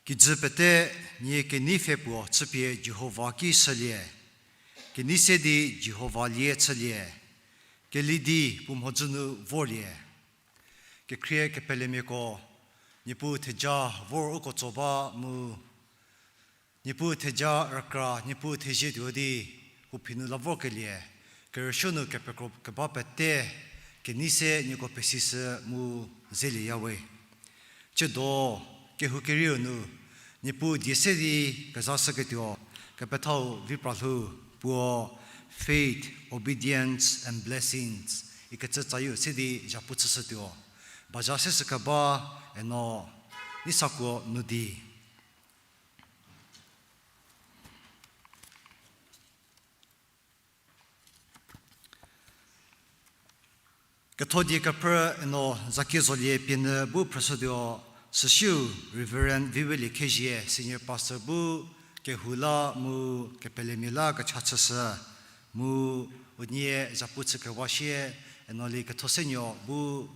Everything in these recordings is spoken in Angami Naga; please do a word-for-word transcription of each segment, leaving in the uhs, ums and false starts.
Kijü pete nie kenei pfhe puo chüpie Jihova ki shülie, kenei se di Jihova lie chülie, keli di puo mhodzü nu vorlie. Kekhrie kepelemiako, Niepuu theja vor uko tso ba mu, Niepuu theja rükra, Niepuu thezie tuo di, puo phi nu la vorkelie, kerüsuo nu kepekro keba pete, kenei se nieko pesishü mu zelieyawe. Tsiedo, kehou kerieu nu, Niepuu die se di kezashüketuo, kepethau vi pralhou, puo faith, obedience and blessings ikecü tsayieu se di zhapu chüshütuo. Baza seshü keba, eno, Neisakuo nu di. Kethodie kephrü eno zakie zolie pie nyü bu phrüshütuo, süsiu Reverend Vivelie Khezhie, Senior Pastor bu kehou la mu kepelemia la kecha chüshü, mu unie zhapu chükewa sie eno lie kethosenuo bu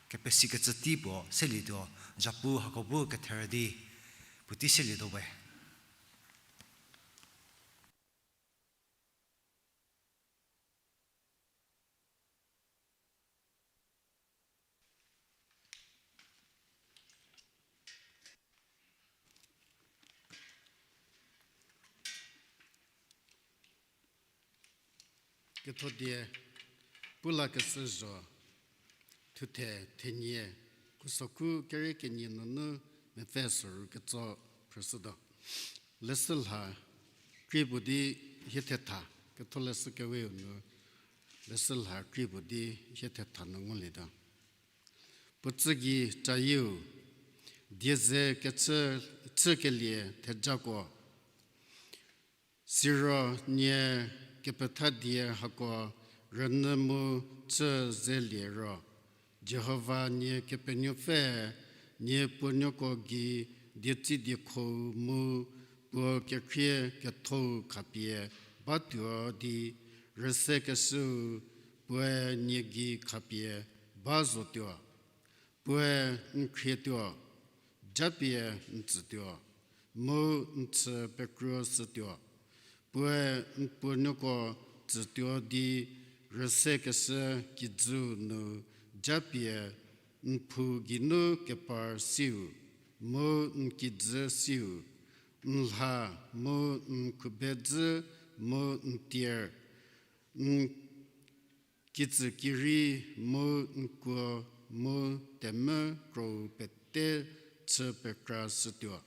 kepesikecü tei puo selietuo, zhapu hako bu ketherü di puotei selietuo we. Kethodie, pu lakeshü zho, thuthe thenie, khusokhu kere kenie nunu mepfü soru ketso phrüshütuo. Leshü lha krie puo di hie thetha, ketholeshü keweu nu, leshü lha krie puo di hie thetha nu ngulietuo. Puotsü gei cayieu, die ze kechü, chükelie thejako. Siro nie kepetha die hako rünyü mu chü zelie ro, Jihova nie Kepenuopfü nie puonuoko gei dietsüdiekho-u mu puo kekhrie kethou khapie batuo di rüse keshüu puoe nie gei khapie ba zotuo. Puoe n khrietuo, japie n tsütuo, mu n chü pekruo shütuo. Puoe n puonuoko tsütuo di rüse keshü kijüu nu japie n phou geinu kepar siu, mu n kijü siu, n lha mu n khubedzü mu n tier, n kitsükirei mu n kuo mu temvü krou pete chü pekra shütuo.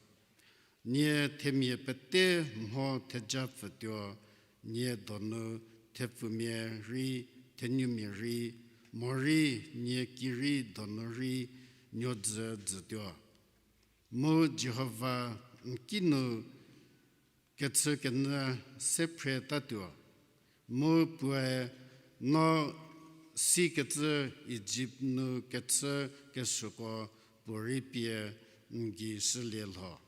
Nie themia pete mho theja pfütuo, nie donu thepfumia rei, thenumia rei, morei nie kirei donu rei nuodzü dzütuo. Mu Jihova n kinu kechükenyü se phretatuo. Mu puoe no sikecü Ijipt nu kechü kesuoko puorei pie n gei shülie lho.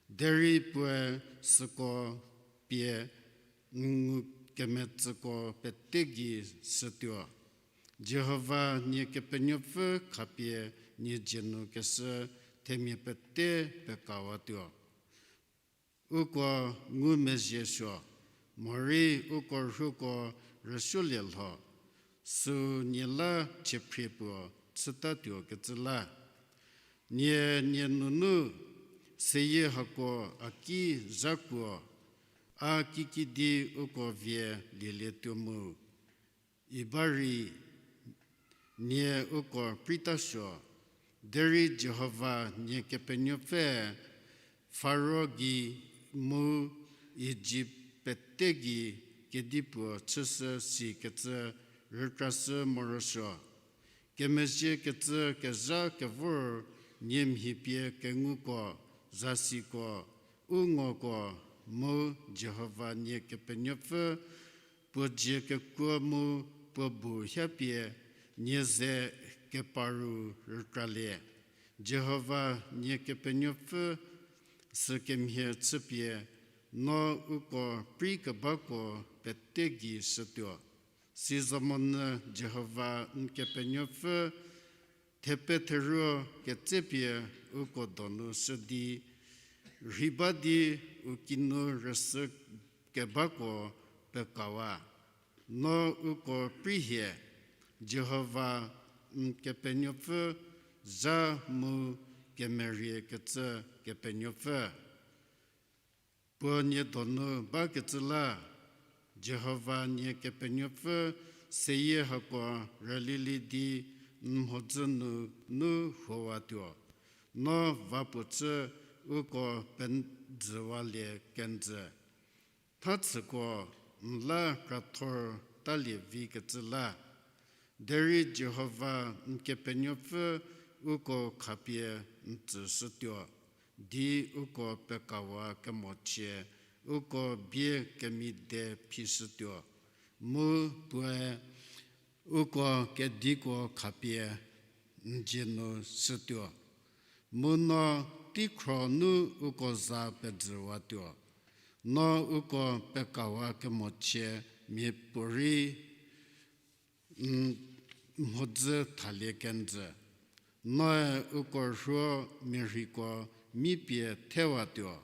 Derei puoe süko pie n ngukemetsüko pete gei shütuo. Jihova nie Kepenuopfü khapie nie dzie nu keshü themia pete pekawatuo. Uko ngumezhie suo, morei uko rhuko rüsuolie lho, süu nie la chiephrie puo chütatuo kecü la. Nie nie nunu seyie hako a ki zhakuo, a kikidi uko vie lielietuo mu. Iba rei nie uko preitasuo, derei Jihova nie Kepenuopfü Faro gei mu Ijipt pete gei kedipuo chüshü sikecü rükrashü morosuo. Kemezhie kecü kezha kevor nie mhi pie kenguko, zasiko, u ngoko, mu Jihova nie Kepenuopfü puo dzie kekuo mu puo bu hapie nie ze keparu rükralie. Jihova nie Kepenuopfü sükemhie chüpie no uko prei kebako pete gei shütuo. Sizomonyü Jihova n Kepenuopfü thepetheruo ketsepie uko donu shü di rhei ba di u kinu rüsü kebako pekawa. No uko prei hie, Jihova n Kepenuopfü zha mu kemeriekecü Kepenuopfü. Puo nie donu bakecü la, Jihova nie Kepenuopfü seyie hako rülilie di n mhodzü nunu huowatuo. No va puo chü uko penzüwalie kenjü. Thachüko n la krathor talie vikecü la. Derei Jihova n Kepenuopfü uko khapie n tsüshütuo, di uko pekawa kemochie uko bie kemide phishütuo, mu puoe uko kediko khapie n dzie nu shütuo. Mu no teikhro nu uko za pezüwatuo. No uko pekawa kemochie miapuorei n mhodzü thalie kenjü. Noe uko rhuo mirhiko mi pie thewatuo.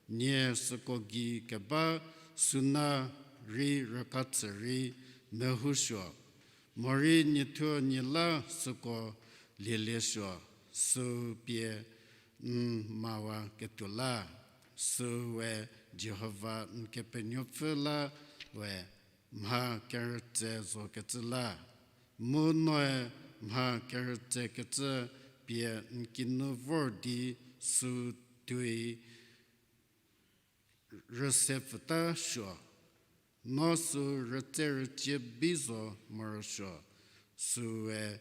Nie süko gei keba suna rei rükachü rei mehousuo, morei niethuo nie la süko lieliesuo, sü pie n mawa ketuo la. Süwe Jihova n Kepenuopfü la we mha kerütse zokecü la. Mu noe mha kerütsekecü pie n kinu vor di sü tuoi rüse pfüta suo. No sü rütse rücie bi zo morosuo, süe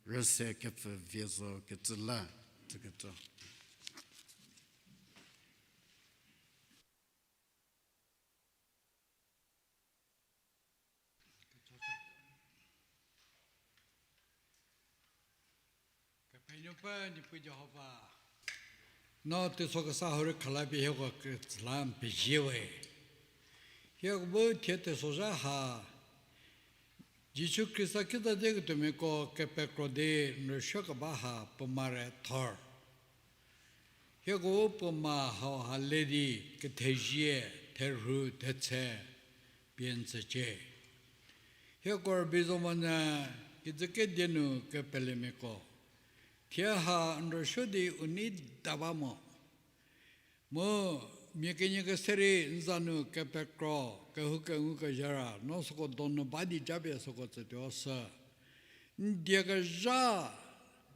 rüse kepfü vie zokecü la. Tsükecü. Kepenuopfü Niepuu Jihova, no teiso kesa hurei khala pie hieko ketsüla n pezie we. Hieko bu thie teisozha ha Jisu Khrista kitsa dieketuomiako kepekro di n rüsuokeba ha puoma re thor. Hieko bu puoma hauha le di kethezie, therhu, thetse pie n tsücie. Hieko rübei zo monyü kijü kedie nu kepelemiako, thie ha n rüsuo di u nei da ba mo. Mu mia kenie kese rei n za nu kepekro, kehou kengukezha ra, no süko donu ba di japie süko tsütuo sü. N die kezha,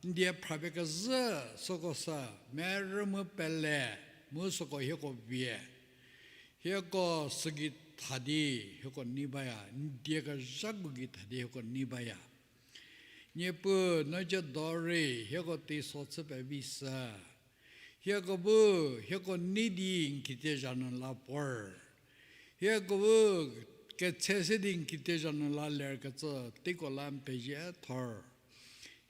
n die phrapie kezhü süko sü, merü mu pele, mu süko hieko vie. Hieko sügei tha di hieko nei baya, n die kezhako gei tha di hieko nei baya. Niepuu no ciedo rei hieko teiso chü pevi sü. Hieko bu, hieko nei di n kitiezha nu la puor. Hieko bu ketse se di n kitiezha nu la lerkecü teiko la n pezie thor.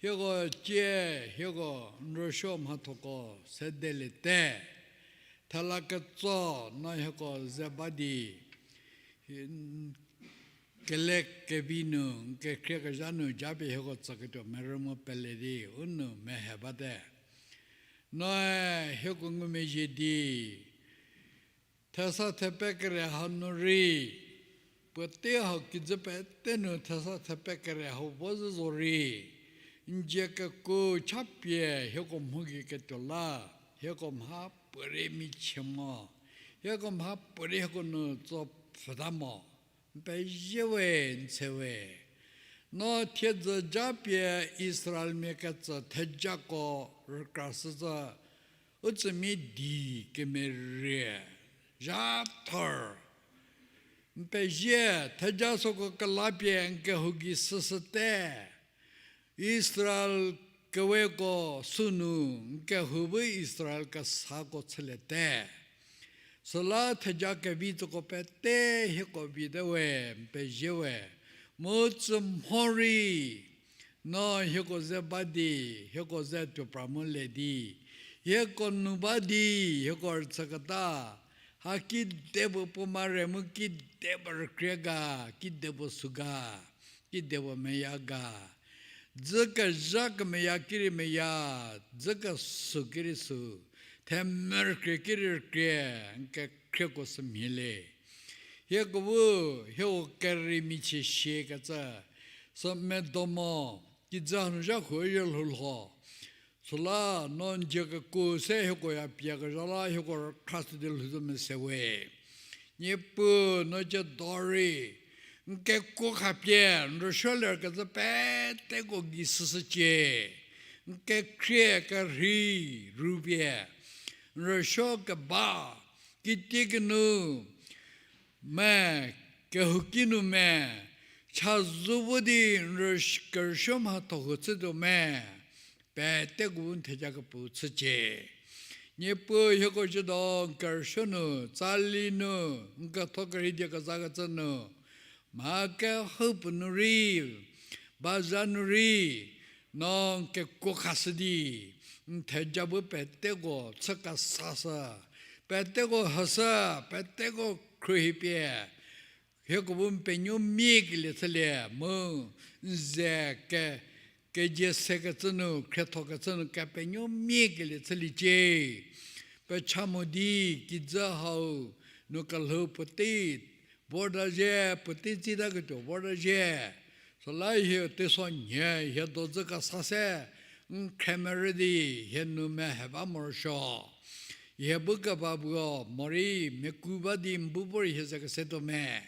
Hieko cie, hieko n rüsuo mhathoko sedeliete. Thela ketso no hieko ze ba di, kele kevi nu, n kekhrie kezha nu japie hieko tsüketuo merü mu pele di u nu mehe bate. Noe hieko ngumezhie di, thesa thepe kere hanu rei, puotei hau kijü pete nu thesa thepe kere hau vo zhü zorei, n dzie keku chapie hieko mhogi ketuo la, hieko mha puorei michie mo, hieko mha puorei hieko nu tso pfüta mo. N pezie we, n tshe we. No thiedzü japie Israelmia ketsü thejako rükrashüzhü, u tsümi di kemerie zha thor. N pezie, theja süko kelapie n kehou gei süshüte. Israel keweko sünu n kehou bu Israel kesako chüliete. Süla theja kevi tsüko pete hieko vite we, n pezie we. Mu tsü mhorei, no hieko ze ba di, hieko ze tuopra mu le di, hieko nu ba di, hieko rüchüketa, ha kidepuo puoma re mu kidepuo rükrie ga, kidepuo sü ga, kidepuo meya ga. Dzü kezha kemeya ki rei meya, dzü kesü ki rei sü. themia rükrie ki rükrie, n kekhrieko sümhie le. Hieko bu, hieko kerei michie shie kecü, sü medo mo, kijü hanu zha huo ye lhou lho. Süla no n dzie kekuo se hieko ya pie kezha la hieko rükhra sü di lhou zo mese we. Niepuu no cie do rei, n kekuo khapie, n rüsuo ler kecü peteko gei süshücie. N kekhrie kerhei rupie, n rüsuo keba, kitiekinu, me, kehouki nu me, chazou vo di n rüs-, kerüsuo mhatho huo chütuo me, peteko bu n theja kepu chücie. Niepuu hieko ciedo n kerüsuo nu, tsali nu, n ketho kerhei die kezakecü nu, mha kehoupuo nu rei, baza nu rei, no n kekuo khashü di, n theja bu peteko chü kesashü, peteko hashü, peteko khruohipie, hieko bu n penuomia kelie chülie, mu n ze ke, kezie sekecü nu, khriethokecü nu, kepenuomia kelie chüliecie. Pecha mo di, kijü hau, nu kelhou puotei, vorta zhie, puotei tsitaketuo vorta zhie. Süla hie teiso nhie, hie dodzü kesa se, n khremerü di, hie nu mehe ba morosuo. Hie bu keba puo, morei, meku ba di n bu vor hie ze kesetuo me.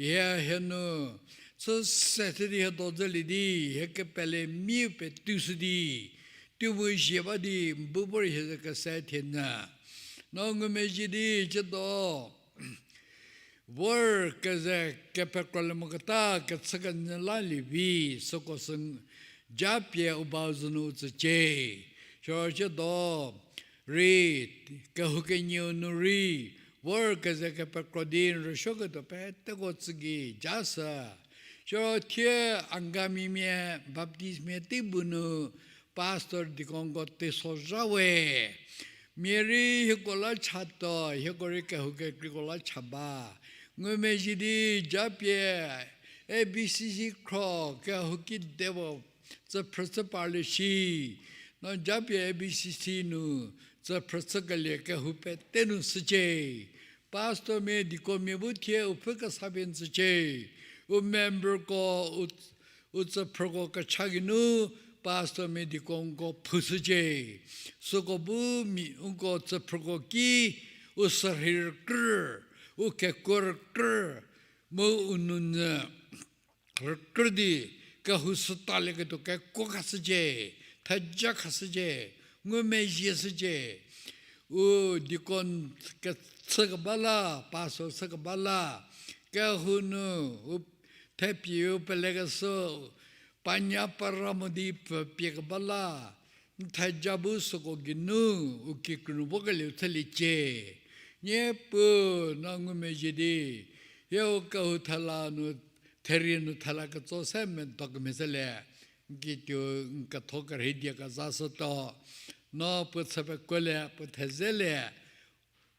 Hie, hie nu, chü se se di hie dodzülie di, hie kepele miu petushü di, tuo mu zie ba di n bu vor hie ze kese thie nyü. No ngumezhie di ciedo, vor keze kepekrolie moketa kechü kenyü la lievi, süko sü japie u bau zü nu u tsücie. Siro ciedo, rei, kehou kenieu nu rei, vor keze kepekro di n rüsuoketuo peteko tsü gei ja sü. Siro thie Angamimia Baptistmia tei bu nu pastor deaconko teisozha we. Mia rei hieko la chatuo, hieko rei kehou kekreiko la cha ba. Ngumezhie di japie A B C C khro kehou kidepuo tsüphrü chü parlie shi. No japie A B C C nu tsüphrü chükelie kehou pete nu shücie. Pastormia, deaconmia bu thie u pfhü kesa pie n tsücie. U memberko, u, u tsüphrüko kecha geinu pastormia, deaconko phushücie. Süko bu mia, uko tsüphrüko ki, u sürhei rükrü, u kekuo rükrü, mu u nounyü rükrü di kehou sütalieketuo kekuo khashücie, theja khashücie, ngumezhie shücie. U deacon ke-, chükeba la, pastor chükeba la, kehou nu, u thepie u pelekeshü, panya para mo di pfü piekeba la, n theja bu süko geinu, u kikrünu vokelieu chüliecie. Niepuu no ngumezhie di, hieu kehou thela nu, therie nu thela ketso se medo kemhie chülie, n kituo n ketho kerhei die kezashütuo, no puo chü pekuolie, puo thezelie,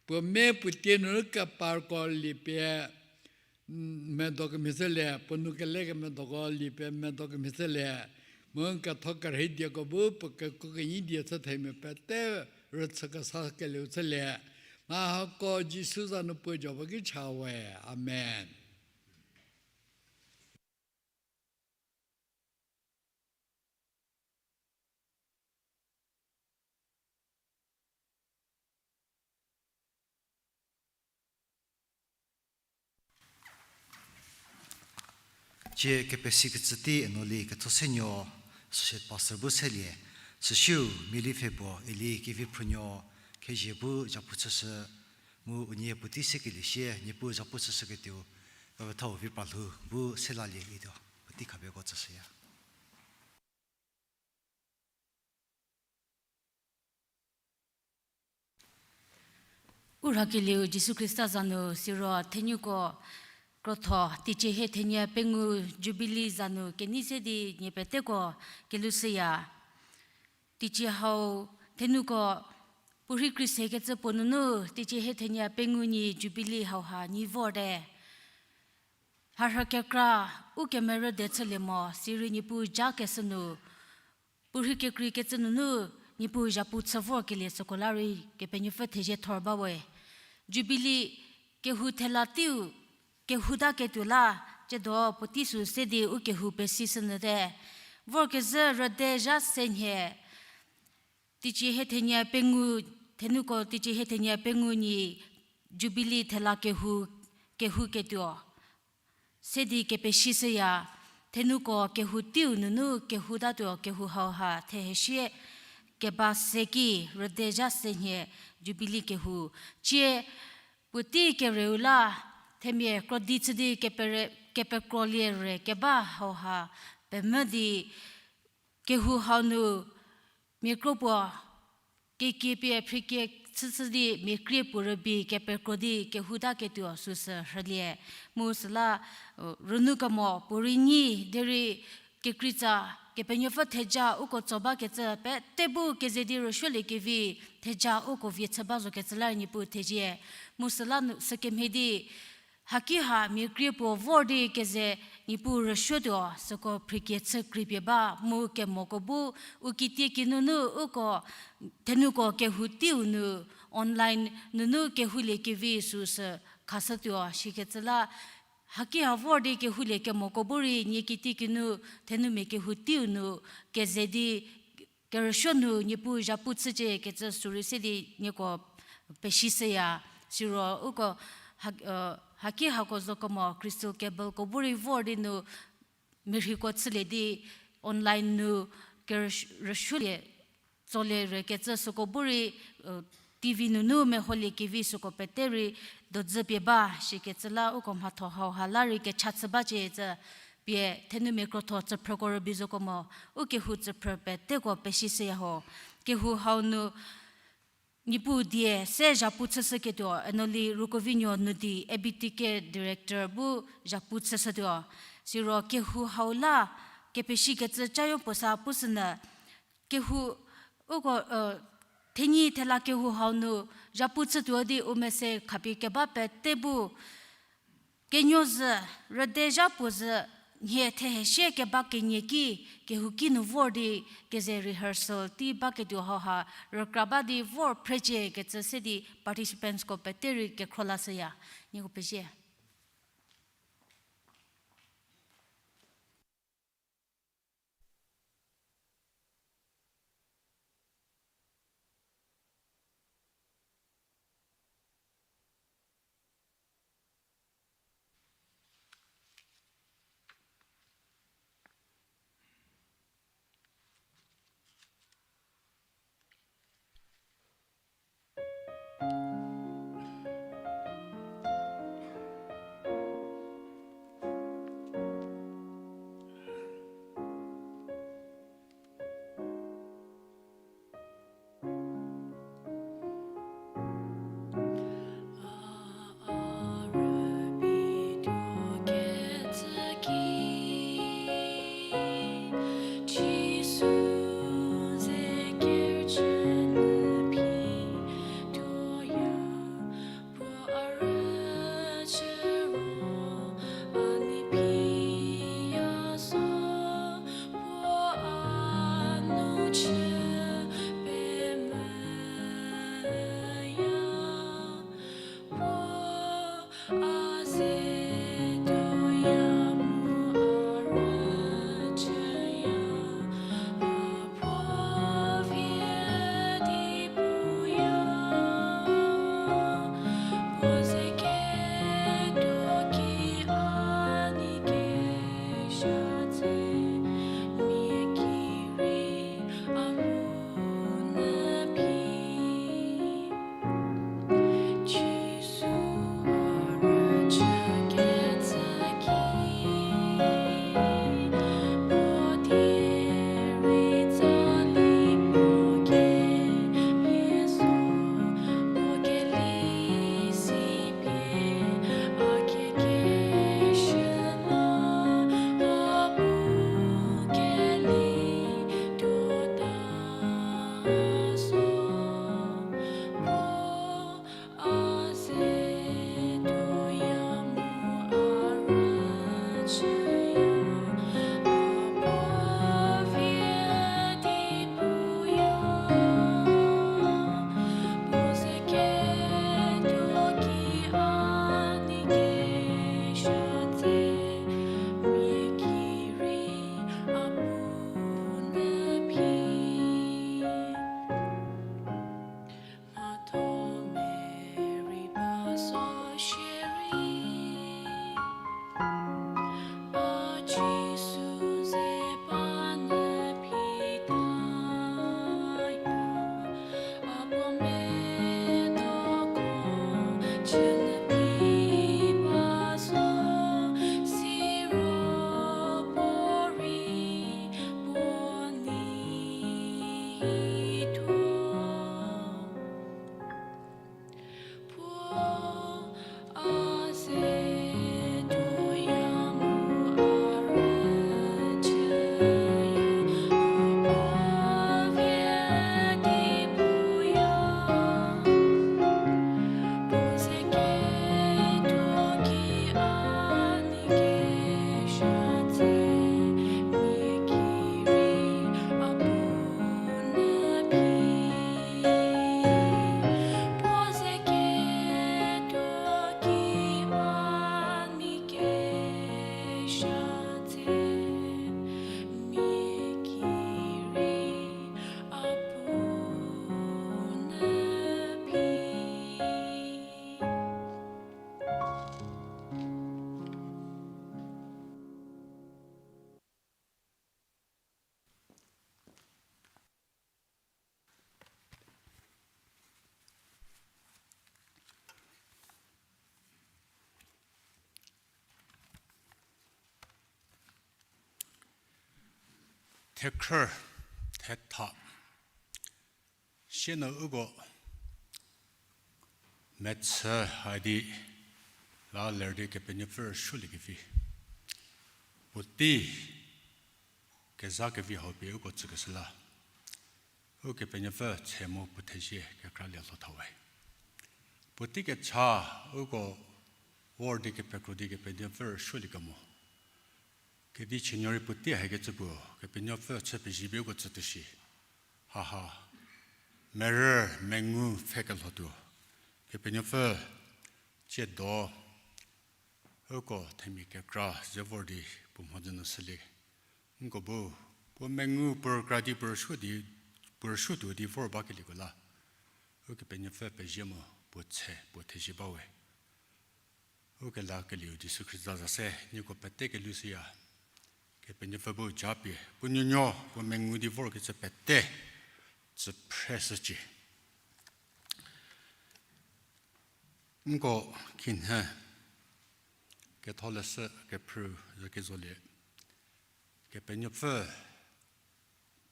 puo me puo tie nu keparko liepie, medo kemhie chülie, puo nou kele kemedoko liepie medo kemhie chülie, mu n ketho kerhei dieko bu puo kekuo kenyi die chü themia pete rüchü kesa kelieu chülie. Mha hako Jisu za nu puo joba ki cha we. Amen. Tie kepesikecü tei Enoli Kethosenuo, associate pastor bu selie, süsiu Mili Pfhebo, Eli Keviphrünuo, khezie bu zhapu chüshü, mu unie puotei sekelie sie Niepuu zhapu chüshüketuo, kepethau Vipralhou bu selalie ituo puotei khapie ko tsüshüya. U rhakelieu Jisu Khrista za nu siro thenuko krotho, teicie hie thenie pengou Jubilee za nu kenei se di nie peteko kelushüya. Teicie hau thenuko puorhi kri sekecü puo nunu teicie hie thenie pengou nyi Jubilee hauha nyi vorte. Mharhü kekra u kemerü de chülie mo, sirei Niepuu ja keshü nu, puorhi kekreikecü nunu Niepuu zhapu chü vorkelie süko la rei Kepenuopfü thezie thor ba we. Jubilee kehou thela teiu, kehou ta ketuo la, tsiedo puotei sü se di u kehou pesishünyüte. Vorkezhü rüde zha se nhie, teicie hie thenie pengou, thenuko teicie hie thenie pengou nyi Jubilee thela kehou, kehou ketuo se di kepeshishüya, thenuko kehou teiu nunu kehou tatuo kehou hauha thehesie keba se ki rüde zha se nhie Jubilee kehou. Tsie puotei kereu la, themia krodi chü di kepere-, kepekrolie re keba hauha pemvü di kehou hau nu mia kro puo kekie pie phrikie chüchü di mia krie puo rübei kepekro di kehou ta ketuo süsü rhülie. Mu süla, rünu kemo puorei nyi derei kekreitsa Kepenuopfü theja uko tso bakecü pete bu keze di rüsuoliekevi theja uko vie chü ba zokecü la Niepuu thezie. Mu süla nu sükemhie di haki ha mia krie puo vor di keze Niepuu rüsuotuo süko phrikie chü kripie ba mu kemoko bu u kitiekinu nu uko thenuko kehou teiu nu online nunu kehouliekevi süsü khashütuo shikecü la haki ha vor di kehoulie kemoko bu rei nie kitiekinu thenumia kehou teiu nu keze di kerüsuo nu Niepuu zhapu chücie kecü sürei se di nieko pesishüya. Siro uko ha-, haki hako zo kemo crystal cable ko bu rei vor di nu mirhiko chülie di online nu kerüs-, rüsuolie tsolie re kecü süko bu rei, TV nunu meholiekevi süko pete rei dozü pie ba shikecü la uko mhatho hauha la rei kecha chü bacie cü pie thenumia krotho tsüphrüko rübei zo kemo u kehou tsüphrü peteko pesishüya ho. Kehou hau nu Niepuu die se zhapu chüshüketuo Enoli Rukovinuo nu di A B T K director bu zhapu chüshütuo. Siro kehou hau la kepesikecü cayo puo sa pushünyü kehou uko, thenyi thela kehou hau nu zhapu chütuo di u mese khapie keba pete bu kenuo zhü, rüde zha puo zhü, nhie thehesie keba kenie ki, kehouki nu vor di keze rehearsal tei baketuo hauha rükra ba di vor phrecie kecü se di participantsko pete rei kekhro lashüya. Nieko pezie. Thekhrü, thetha. Sieno uko mechü ha di la ler di Kepenuopfü rüsuoliekevi, puotei kezha kevi hau pie uko tsükeshü la, Ukepenuopfü tshe mu puo thezie kekra lie lho thawe. Puotei kecha uko vor di kepekro di Kepenuopfü rüsuoliekemo, kedi chienuo rei puotei hakecü puo Kepenuopfü chü pezie pie uko tsütuo shi. Haha, merü mengu pfhe kelhotuo, Kepenuopfü tsiedo uko themia kekra ze vor di puo mhodzü nu shülie. Nko bu puo mengu puo rükra di puo rüsuo di, puo rüsuotuo di vor bakelieko la, Ukepenuopfü pezie mu puo tshe puo thezie bawe. Ukelakelieu Jisu Khrista za se nieko pete kelushüya. Kepenuopfü bu japie puo nuonuo puo mengu di vorkecü pete tsüphreshücie. Nko khinhie ketholeshü kephrü ze kezolie, Kepenuopfü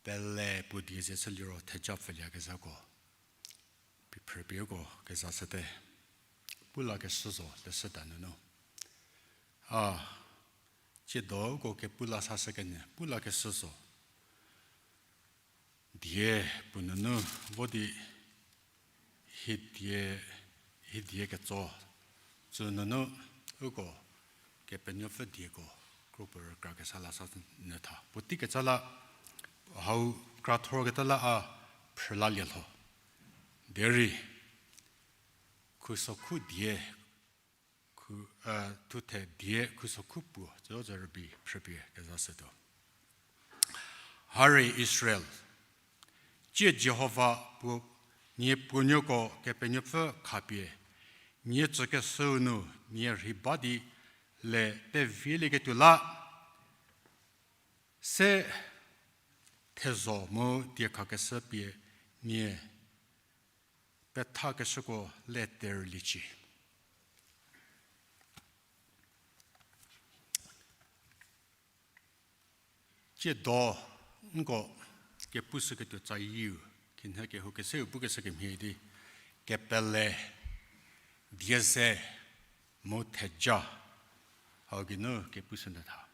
pele puo die ze chüliro theja pfülieyakezhako piphrüpie uko keza shüte. Pulakeshü zo leshüda nunu, a, tsiedo uko kepu la sashükenyü pulakeshü zo. Die puo nunu vo di hie die, hie die ketso tsü nunu uko Kepenuopfü dieko kropuo rükrakesa la sa nyü tha. Puotei kecha la hau krathorketa la a phrülalie lho. Derei khusokhu die, khu, thuthe die khusokhu puo zo ze rübei phrüpie keza shütuo. Hari Israel, tsie Jihova puo, nie puonuoko Kepenuopfü khapie nie tsükeshüu nu nie rhei ba di le pevielieketuo la, se thezho mu diekhakeshü pie nie pethakeshüko le terliecie. Tsiedo nko kepushüketuo tsayieu, khinhie kehoukeseu pukeshü kemhie di, kepele, die ze, mu theja, hau geinu kepushünyü tha.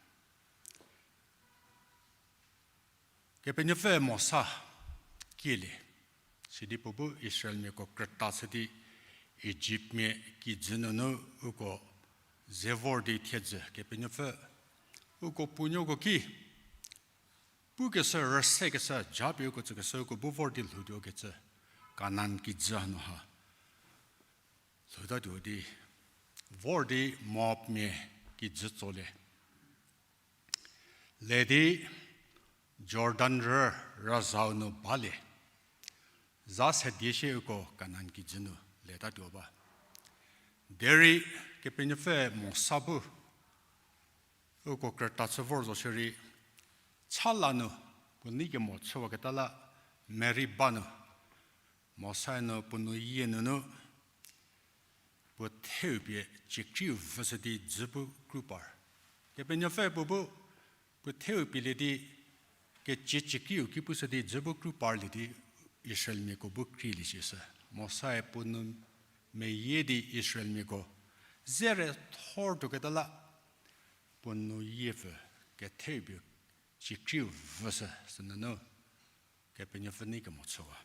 Kepenuopfü Mosa kielie, sidi puo bu Israelmiako krüta chü di Ijiptmia kijü nunu uko ze vor di thiedzü Kepenuopfü uko puonuoko ki pukeshü rüsekeshü japie uko tsükeshü uko bu vor di lhoutuo kecü Kanan kijü hanu ha lhoutatuo di vor di Moabmia kijü tsolie. Le di Jordan rü razau nu balie. Za se die shie uko Kanan kijü nu letatuo ba. Derei Kepenuopfü Mosa bu uko krüta chü vor zo shierei, cha la nu puo nei kemo chüwaketa la Meriba nu, Mosa-e nu puo nu yie nunu puo theu pie ciekriu vüshü di dzü bu kru par. Kepenuopfü puo bu puo theu pielie di kecie ciekriu ki pushü di dzü bu kru parlie di Israelmiako bu krielie shi sü. Mosa-e puo nu meyie di Israelmiako zere thor tuoketa la puo nu yie pfü ketheu pie ciekriu vüshü sünunu Kepenuopfü nei kemo chüwa.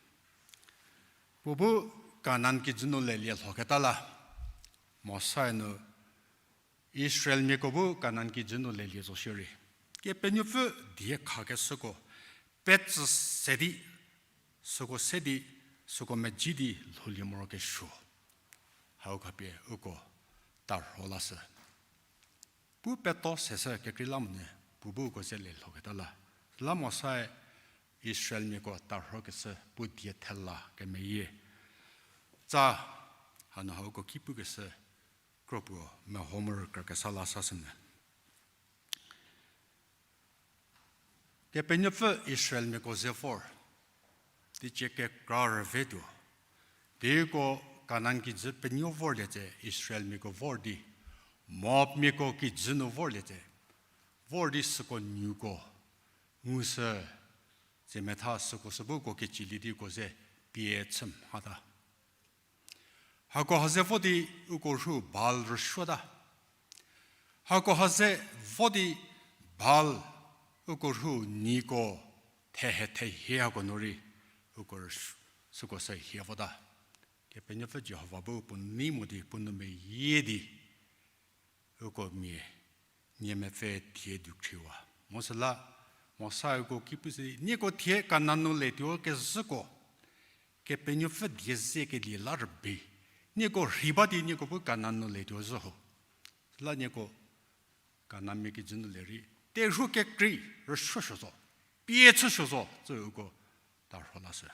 Puo bu Kanan kijü nu lelie lhoketa la Mosa-e nu Israelmiako bu Kanan kijü nu lelie zo shierei, Kepenuopfü die khakeshüko petsü se di, süko se di, süko medzi di lhoulie morokesuo, hau khapie uko tarho lashü. Pu peto seshü kekreilamonyü puo bu uko ze le lhoketa la. Süla Mosa-e Israelmiako tarhokeshü puo die thela kemeyie tsa hanu hauko ki pukeshü kropuo meho moro kra kesa la sashünyü. Kepenuopfü Israelmiako ze vor, teicie kekra rüvetuo. Dieko Kanan kijü penuo vorlie tse Israelmiako vor di, Moabmiako kijü nu vorlie tse, vor di süko nuko, ngushü Tsemetha süko sü bu uko kecilie di uko ze pie chü mhata. Hako ha ze vo di uko rhu Baal rüsuota. Hako ha ze vo di Baal uko rhu niko thehe thehie hako nu rei uko rüsu-, süko sü hie vota. Kepenuopfü Jihova bu puo nei mo di puo nou meyie di uko mia nie mepfü thie dukhriwa. Mo süla, Mosa uko ki pushü di, nieko thie Kanan nu letuo kezhüko, Kepenuopfü die ze kelie la rübei, nieko rhei ba di nieko bu Kanan nu letuo zhü ho. Süla nieko Kananmia kijü nu le rei, terhuo kekrei rüsuosuo zo, pie chüsuo zo, tsü uko tarho lashü.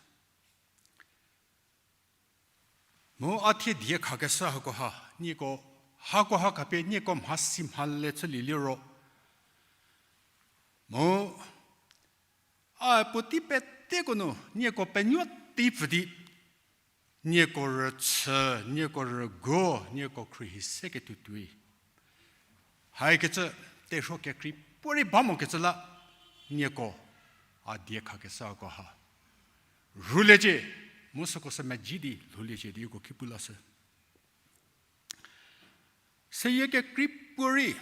Mu a thie die khakeshü hakoha, nieko, hakoha khapie nieko mhasi mhale chülie liro. Mu a puotei peteko nu, nieko penuo tei pfü di, nieko rüchü, nieko rüguo, nieko khruohi se ketuo tuoi. Haikecü, terhuo kekrei puorei ba mokecü la, nieko, a die khakeshü hakoha rhuliecie, mu süko sü mezhie di lhouliecie di uko ki pu lashü. Seyie kekrei puorei,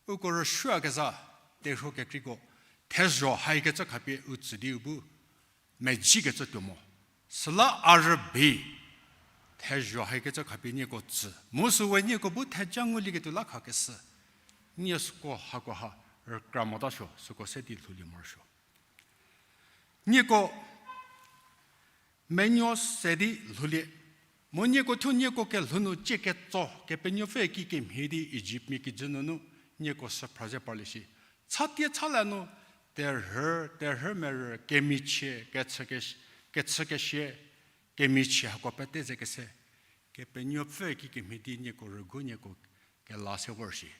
uko rüsuoyakezha, terhuo kekreiko, thezho haikecü khapie u tsü di u bu, mezhiekecü tuo mo. Süla a rübei, thezho haikecü khapie nieko tsü. Mu süwe nieko bu theja ngulieketuo la khakeshü. Nie süko hakoha, rükra motasuo, süko se di lhoulie morosuo. Nieko menuo se di lhoulie. Mu nieko thuo nieko kelhou nu cie ketso, Kepenuopfü kikemhie di Ijiptmia kijü nunu, nieko süphra ze parlie shi. Chatie chale nu, terhü, terhü merü, kemichie, kechü kesh-, kechü keshie, kemichie hako pete ze kese. Kepenuopfü kikemhie di nieko rüguo nieko kela se vor shi.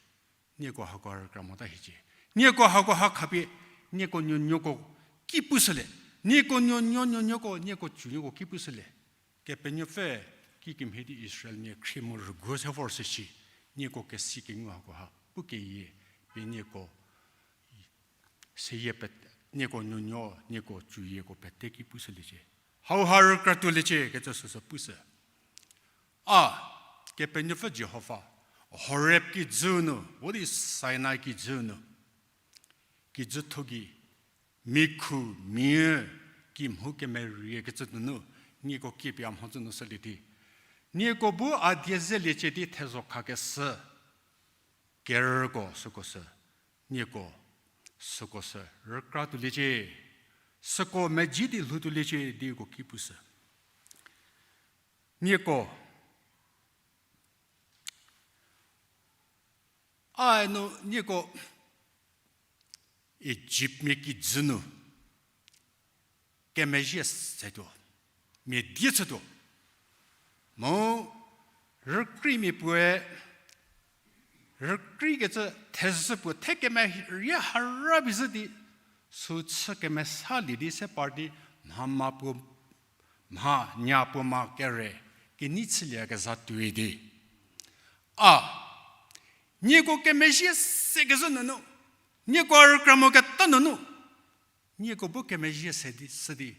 Nieko hakoha rükra mota hiecie. Nieko hakoha khapie, nieko nuonuoko ki pushülie. Nieko nuonuo nuonuoko, nieko tsunuoko ki pushülie. Kepenuopfü kikemhie di Israelmia khrie mu rüguo se vor se shi. Nieko kesi kengu hakoha pu keyie, pie nieko seyie pete, nieko nuonuo, nieko tsuyieko pete ki pushüliecie. Hauha rükra tuoliecie, kecü süsü pushü. A, Kepenuopfü Jihova, Horeb kijü nu, vo di Sinai kijü nu, kijütho gei, mikhu, mia, kimhu kemeriekecü nunu, nieko kipie a mhodzü nu shülie di. Nieko bu a die zeliecie di thezho khakeshü, kerüko süko sü, nieko süko sü rükra tuoliecie, süko mezhie di lhou tuoliecie di uko ki pushü. Nieko, a nu nieko Ijiptmia kijü nu kemezhie setuo, mia die chütuo. Mu rükreimia puoe, rükreikecü thezhü puo the kemerie hara bizhü di, sü chü kemesalie di se par di, mha ma puo, mha nya puo ma kere, kenei chüliekezha tuoi di. A, nieko kemezhie sekezhü nunu, nieko a rükra moketa nunu, nieko bu kemezhie se di, sü di,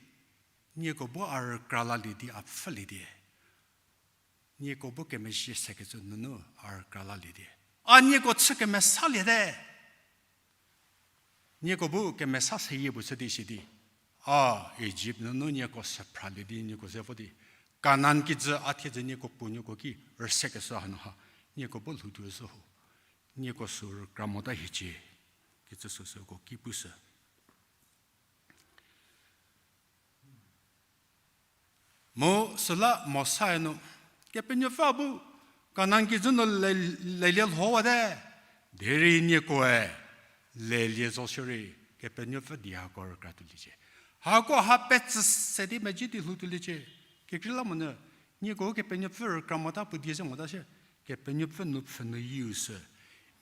nieko bu a rükra lalie di a pfhülie di. Nieko bu kemezhie sekecü nunu a rükra lalie di. A nieko chü kemesaliete. Nieko bu kemesa seyie puo chü di shi di. A, Ijipt nunu nieko süphralie di nieko ze vo di. Kanan kijü a thiedzü nieko puo nieko ki rüsekeshü hanu ha. Nieko bu lhoutuo zhü ho. Nieko sü rükra mota hiecie. Kecü süsüko ki pushü. Mu süla Mosae nu, Kepenuopfü bu Kanan kijü nu le-, lelie lhowate, derei niekoe lelie zo shierei, Kepenuopfü die hako rükra tuoliecie. Hako ha petsü se di mezhie di lhou tuoliecie. Kekreilamonyü, nieko Kepenuopfü rükra mota puo die ze mota shie, Kepenuopfü nu pfhü nu yiu sü.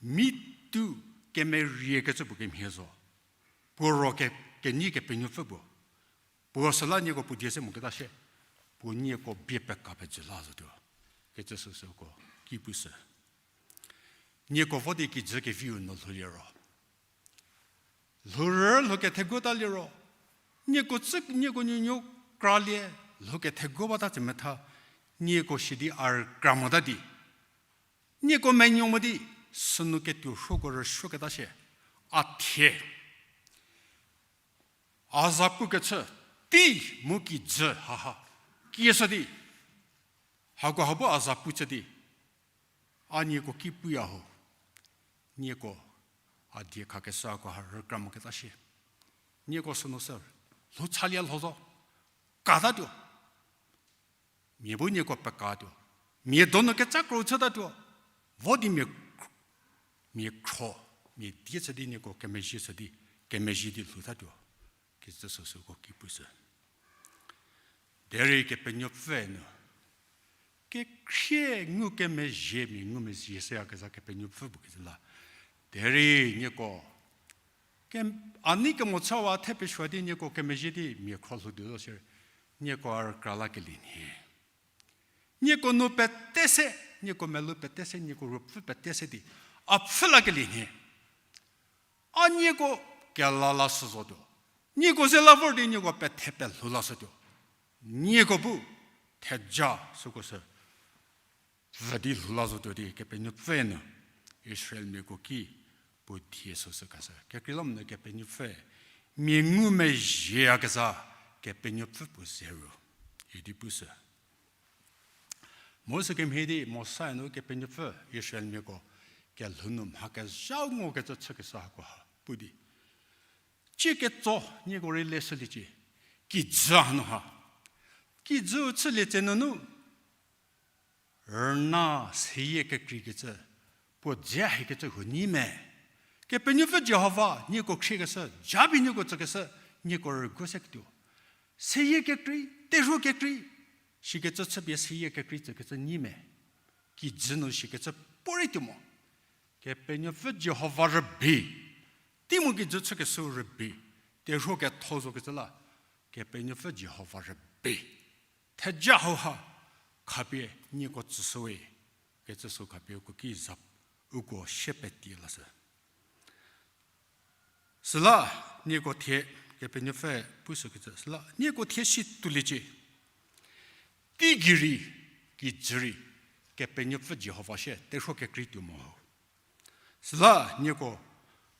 Mi tu kemeriekecü puo kemhie zo. Puo ro ke-, kenyi Kepenuopfü puo. Puo süla nieko puo die se moketa shie. Puo nieko bie peka pejü la zotuo. Kecü süsüko ki pushü. Nieko vo di kijü keviu nu lhoulie ro. Lhourü lhou ketheguta liro. Nieko tsü, nieko nuonuo kralie, lhou kethegu bata tse metha, nieko shidi a rükra mota di, nieko menuo mo di, sünu ketuo rhuoko rüsuoketa shie, a thie. A za pukechü, tei mu kijü haha, kieshü di, hakoha bu a za puchü di, a nieko ki puya ho, nieko a die khakeshü hakoha rükra moketa shie. Nieko sünu sü, lhou chalie lho zo, katatuo. Mia bu nieko pekatuo. Mia donu kecha kro chütatuo. Vo di mia, mia khro, mia die chü di nieko kemezhie chü di, kemezhie di lhoutatuo. Kecü süsüko ki pushü. Derei Kepenuopfü nu kekhrie ngukemezhie mia ngumezhie shüyakezha Kepenuopfü puo kecü la. Derei nieko, ke, a nei kemo chüwa the pesuo di nieko kemezhie di mia khro lhou di zo shierei, nieko a rükra lakelie nhie. Nieko nu pete se, nieko melou pete se, nieko ruopfü pete se di, a pfhü lakelie nhie. A nieko kela lashü zotuo. Nieko ze la vor di nieko pethe pelhou lashütuo. Nieko bu theja süko sü pfü di lhou la zotuo di Kepenuopfü nu Israelmiako ki puo die süsü khashü. Kekreilamonyü Kepenuopfü mia ngumezhieyakezha Kepenuopfü puo ze ru idi pushü. Mu sükemhie di Mosa-e nu Kepenuopfü Israelmiako kelhou nu mha kezha ngokecü chükeshü hakoha pu di, cie ketso nieko rei leshüliecie, kijü hanu ha. Kijüu chülie tse nunu rüna seyie kekreikecü, puo dze hikecü huo nyi me? Kepenuopfü Jihova nieko khriekeshü, japie nieko tsükeshü, nieko rüguo se ketuo. Seyie kekrei, terhuo kekrei, shikecü chüpie seyie kekrei tsükecü nyi me? Kijü nu shikecü puorei tuo mo. Kepenuopfü Jihova rübei, tei mu kijü chükeshü rübei, terhuo ketho zokecü la, Kepenuopfü Jihova rübei. Theja hauha khapie nieko tsüshüwe, kecü sü khapie uko ki za, uko sie petie lashü. Süla nieko thie, Kepenuopfü pushükecü süla nieko thie si tuoliecie. Teigei rei, kijü rei, Kepenuopfü Jihova shie terhuo kekrei tuo mo ho. Süla nieko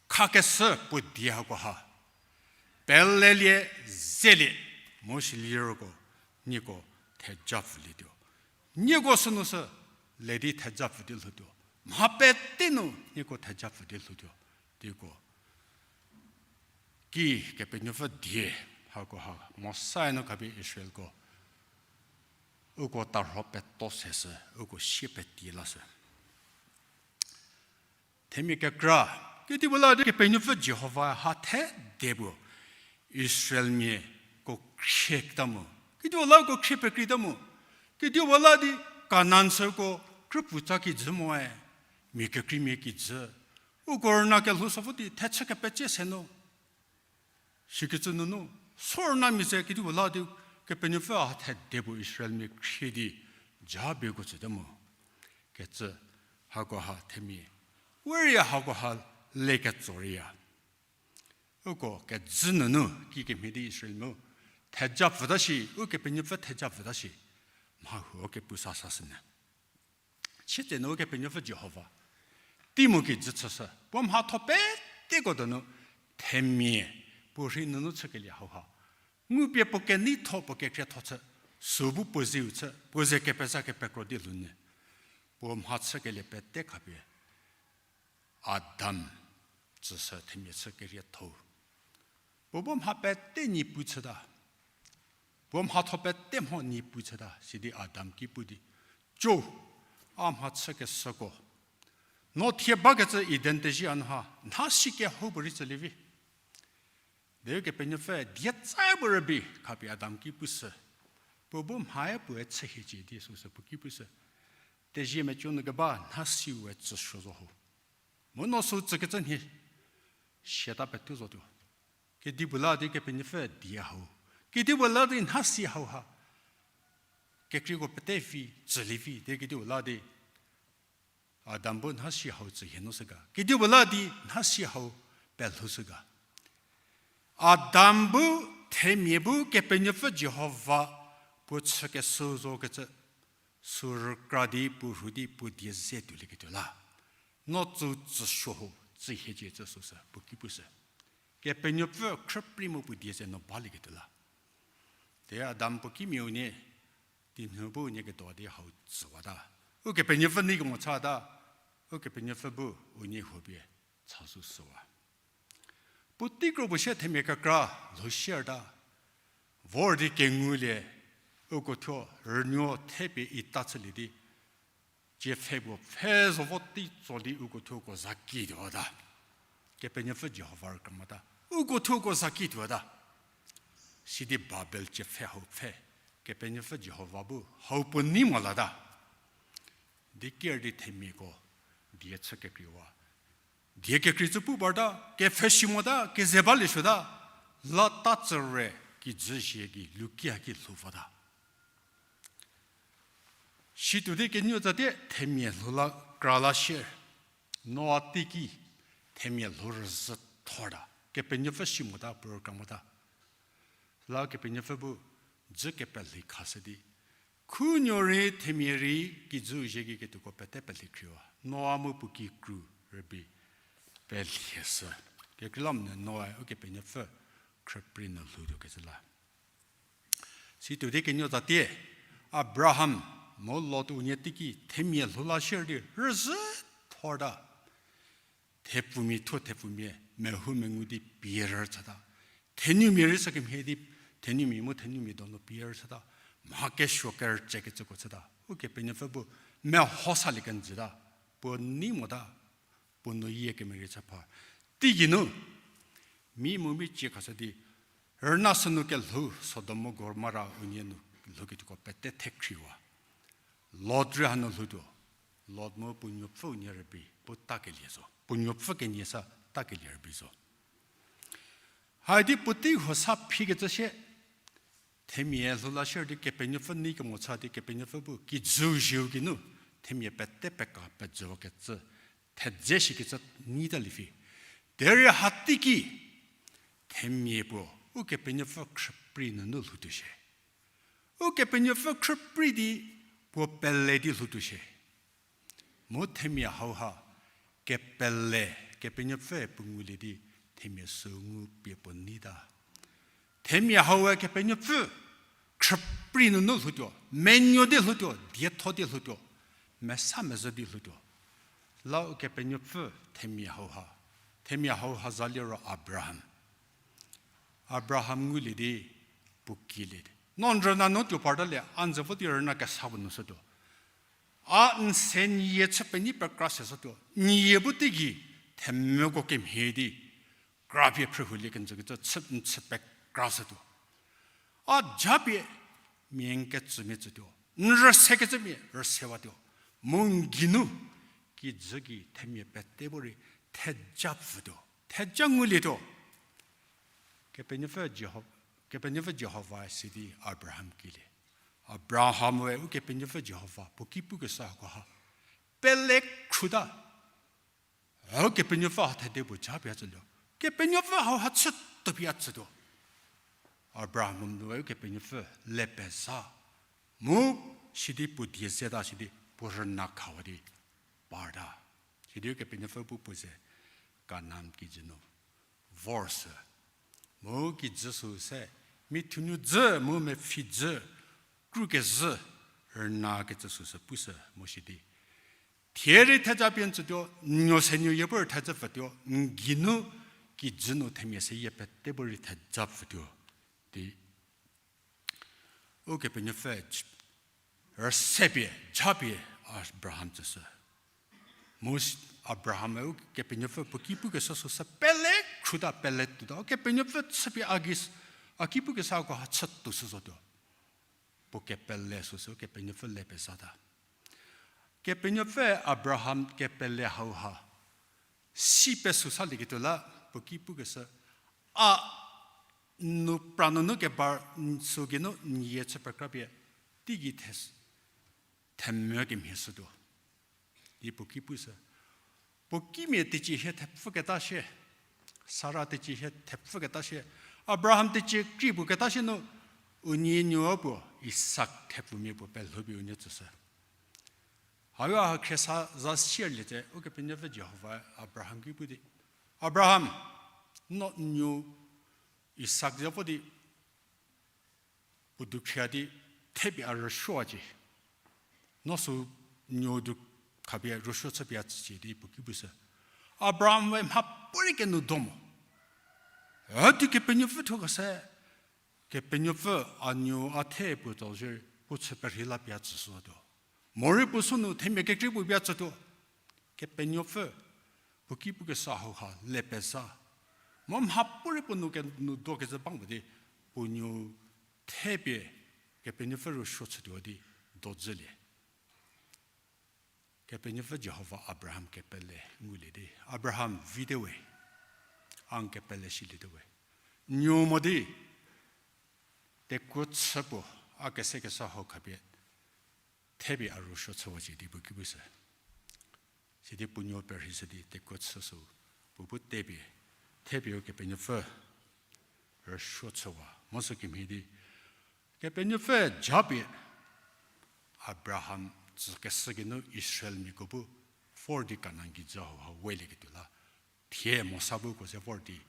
khakeshü puo die hakoha pelelie, zelie, mu silieroko nieko theja pfülietuo. Nieko sünu sü le di theja pfü di lhoutuo. Mha pete nu nieko theja pfü di lhoutuo. Dieko ki Kepenuopfü die hakoha Mosa-e nu khapie Israelko uko tarho peto seshü, uko sie petie lashü. Themia kekra, kedipuo la di Kepenuopfü Jihova ha thede puo Israelmiako khrieta mu, kedipuo la uko khrie pekreita mu, kedipuo la di Kanan süko krüpuo tsa kijü moe, mia kekreimia kijü, uko rüna kelhou sü vo di thechü kepecie se nu. Sikecü nunu, sorüna mia ze kedipuo la di Kepenuopfü ha thede puo Israelmia khrie di jabieko tsüte mu. Kecü hakoha themia, we rei hakoha le ketso reiya. Uko kejü nunu kikemhie di Israelmiau theja pfüta shi, Ukepenuopfü theja pfüta shi, mha huo kepu sa sashünyü. Sietsenu Kepenuopfü Jihova tei mu kijü chüshü, puo mhatho peteko donu themia puo rhei nunu chükelie hauha, ngupie puo keneitho puo kekhrietho chü, sü bu puo zeu chü, puo ze kepeza kepekro di lhounyü, puo mha chükelie pete khapie Adam tsüshü themia chü kerietho-u. Puo bu mha pete nyi pu chüta. Puo mhatho pete mho nyi pu chüta, sidi Adam ki pu di, co, a mha chükeshüko, no thie bakecü Eden tezhie hanu ha nha si kehoupuorei tsülie vi. Derei Kepenuopfü dietsa puo rübei khapie Adam ki pushü. Puo bu mhae puoe chü hiecie di süsü puo ki pushü, tezhie meco nu keba nha siue tsüshü zo ho. Mu no sü tsükecü nhie, siata petu zotuo. Kedipuo la di Kepenuopfü die hau, kedipuo la di nha si hauha kekreiko pete vi, tsülie vi, derei kedipuo la di Adam bu nha si hau tsü hie nu shü ga? Kedipuo la di nha si hau pelhoushü ga? Adam bu themia bu Kepenuopfü Jihova puo chükeshü zokecü, sü rükra di puo rhu di puo die ze tuolieketuo la, no tsü tsüsuo ho, tsü hiecie cü süsü puo ki pushü. Kepenuopfü khrüprei mu puo die ze no balieketuo la. Te Adam puo kimiau nie, tinhu bu nie ketuo di hau tsüwata. Ukepenuopfü nei kemo chata, Ukepenuopfü bu unie huo pie cha süsüwa. Puotei kro puo sie themia kekra lhou shierta, vor di kengulie, uko thuo rünuo thepie ita chülie di, tsiepfhe puo pfhe zo vo tei tso di uko thuo uko za ki tuota. Kepenuopfü Jihova rükra mota, uko thuo uko za ki tuota. Sidi Babel tsiepfhe hau pfhe, Kepenuopfü Jihova bu hau puo nei mo lata. Di ker di themiako die chü kekreiwa, die kekrei cü pu parta, kepfhesi mota, keze balie suota, la ta tsüre kijü zie gei lukia ki lhou vota. Situo di kenuo tsatie themia lhou la kra la shie, Noa teiki themia lhou rüzhü thorta, Kepenuopfü si mota, puo rükra mota. La Kepenuopfü bu dzü kepelhi khashü di, khunuo rei themia rei kijüu zie gei ketuoko pete pelhi khriewa, Noa mu puo kikru rübei pelhieshü. Kekreilamonyü Noa-e Ukepenuopfü khrüprei nu lhoutuokecü la. Situo di kenuo tsatie, Abraham mu Lot unie teiki themia lhou la shie di rüzhü thorta. Thepfumia thuo thepfumia mehou mengu di pie rüchüta. Thenumia rei sükemhie di, thenumia mu thenumia donu pie rüchüta. Mha kesuo kerüchekecüko chüta. Ukepenuopfü bu meho salie kenjüta. Puo nei mota, puo nu yie kemerei chü pha. Teigeinu, mi mu mi cie khashü di, rüna sünu kelhou Sodom mu Gomora unie nu lhouketuoko pete thekhriwa. Lot rei hanu lhoutuo. Lot mu puo nuopfü unie rübei puo takelie zo. Puo nuopfü kenie sa takelie rübei zo. Haidi puotei huo sa phikecü sie, themia lhou la shie di Kepenuopfü nei kemo cha di Kepenuopfü bu kijüu zieu geinu themia pete peka pejüwakecü, thedze shikecü nyi ta lievi. Derei hateiki themia puo Ukepenuopfü khrüprei nunu lhoutuo shie. Ukepenuopfü khrüprei di puo pele di lhoutuo shie. Mu themia hauha kepele, Kepenuopfüe puo ngulie di themia sü ngu pie puo neita. Themia haue Kepenuopfü khrüprei nunu lhoutuo, menuo di lhoutuo, dietho di lhoutuo, mesa mezhü di lhoutuo. La Ukepenuopfü themia hauha, themia hauha za liro Abraham. Abraham ngulie di puo kilie di, no n rüna nu tuo partalie, a n ze vo di rüna kesa puo nu shütuo. A n se n yie chü penyi pekra se shütuo. N yie bu teigei themvüko kemhie di krapie phrühulie kenjükecü chü n chü pekra shütuo. A japie mia n kecümia tsütuo, n rüsekecümia rüsewatuo. Mu n geinu kijü gei themia pete bu rei theja pfütuo, theja ngulietuo. Kepenuopfü Jihov-, Kepenuopfü Jihova sidi Abraham kilie. Abraham we Ukepenuopfü Jihova puo ki pukeshü hakoha pele khruta. Au Kepenuopfü ha thede puo japie tsülie. Kepenuopfü hauha chütuopie tsütuo. Abraham nu we Ukepenuopfü le peza. Mu sidi puo die zeta sidi puo rüna khawa di parta. Sidi Ukepenuopfü bu puo ze Kanan kijü nu vorsü. Mu kijü sü se, mithunuo dzü mu mepfhi dzü, krukezhü, rüna kecü süsü pushü mu sidi, thie rei theja pie n tsütuo, nuo se nuo yie bu rei theja pfütuo, n geinu kijü nu themia seyie pete bu rei theja pfütuo di Ukepenuopfü rüsepie japie Abraham tsüshü. Mu Abraham-e Ukepenuopfü puo ki pukeshü süsü pele khruta, pele tuota. Ukepenuopfü chüpie a gei s-, a ki pukeshü hakoha chütuo shü zotuo. Puo kepele süsü Ukepenuopfü le pezata. Kepenuopfü Abraham kepele hauha si pesü salieketuo la puo ki pukeshü, a n nu pra nunu keba n sü geinu n yie chü pekrapie teigei the-, themvü kemhie shütuo di puo ki pushü. Puo kimia teicie hie thepfüketa shie, Sara teicie hie thepfüketa shie, Abraham tecie kri puo keta sie nu, unie nuo puo, Isak thepfumia puo pelhoupie unie tsüshü. Hayo ha khriesa za sierlie tse, Ukepenuopfü Jihova Abraham ki pu di, Abraham, no nuo Isak ze vo di, puo dukhria di, thepie a rüsuocie. No sü nuo du khapie rüsuo chüpie a tsücie di puo ki pushü. Abraham we mhapuorei kenu do mo. Üdi Kepenuopfü thuo kese, Kepenuopfü a nuo a the puo tso shierei puo chü perhei la pie a tsüshütuo. Morei puo sünu themia kekrei puo pie a tsütuo. Kepenuopfü puo ki pukesa hauha le peza. Mo mhapuorei puo nu kenu do kezü bang puo di, puo nuo thepie Kepenuopfü rüsuo chütuo di dozülie. Kepenuopfü Jihova Abraham kepele ngulie di, Abraham vite we, a n kepele shiliete we. Nuo mo di, tekuo chü puo, a kesekesa hau khapie, thepie a rüsuo chüwacie di puo ki pushü. Sidi puo nuo perheishü di tekuo chü sü, puo bu thepie, thepie Ukepenuopfü rüsuo chüwa. Mo sü kemhie di, Kepenuopfü japie Abraham tsükeshü geinu Israelmiako bu vor di Kanan kijü hauha welieketuo la, thie Mosa bu ko se vor di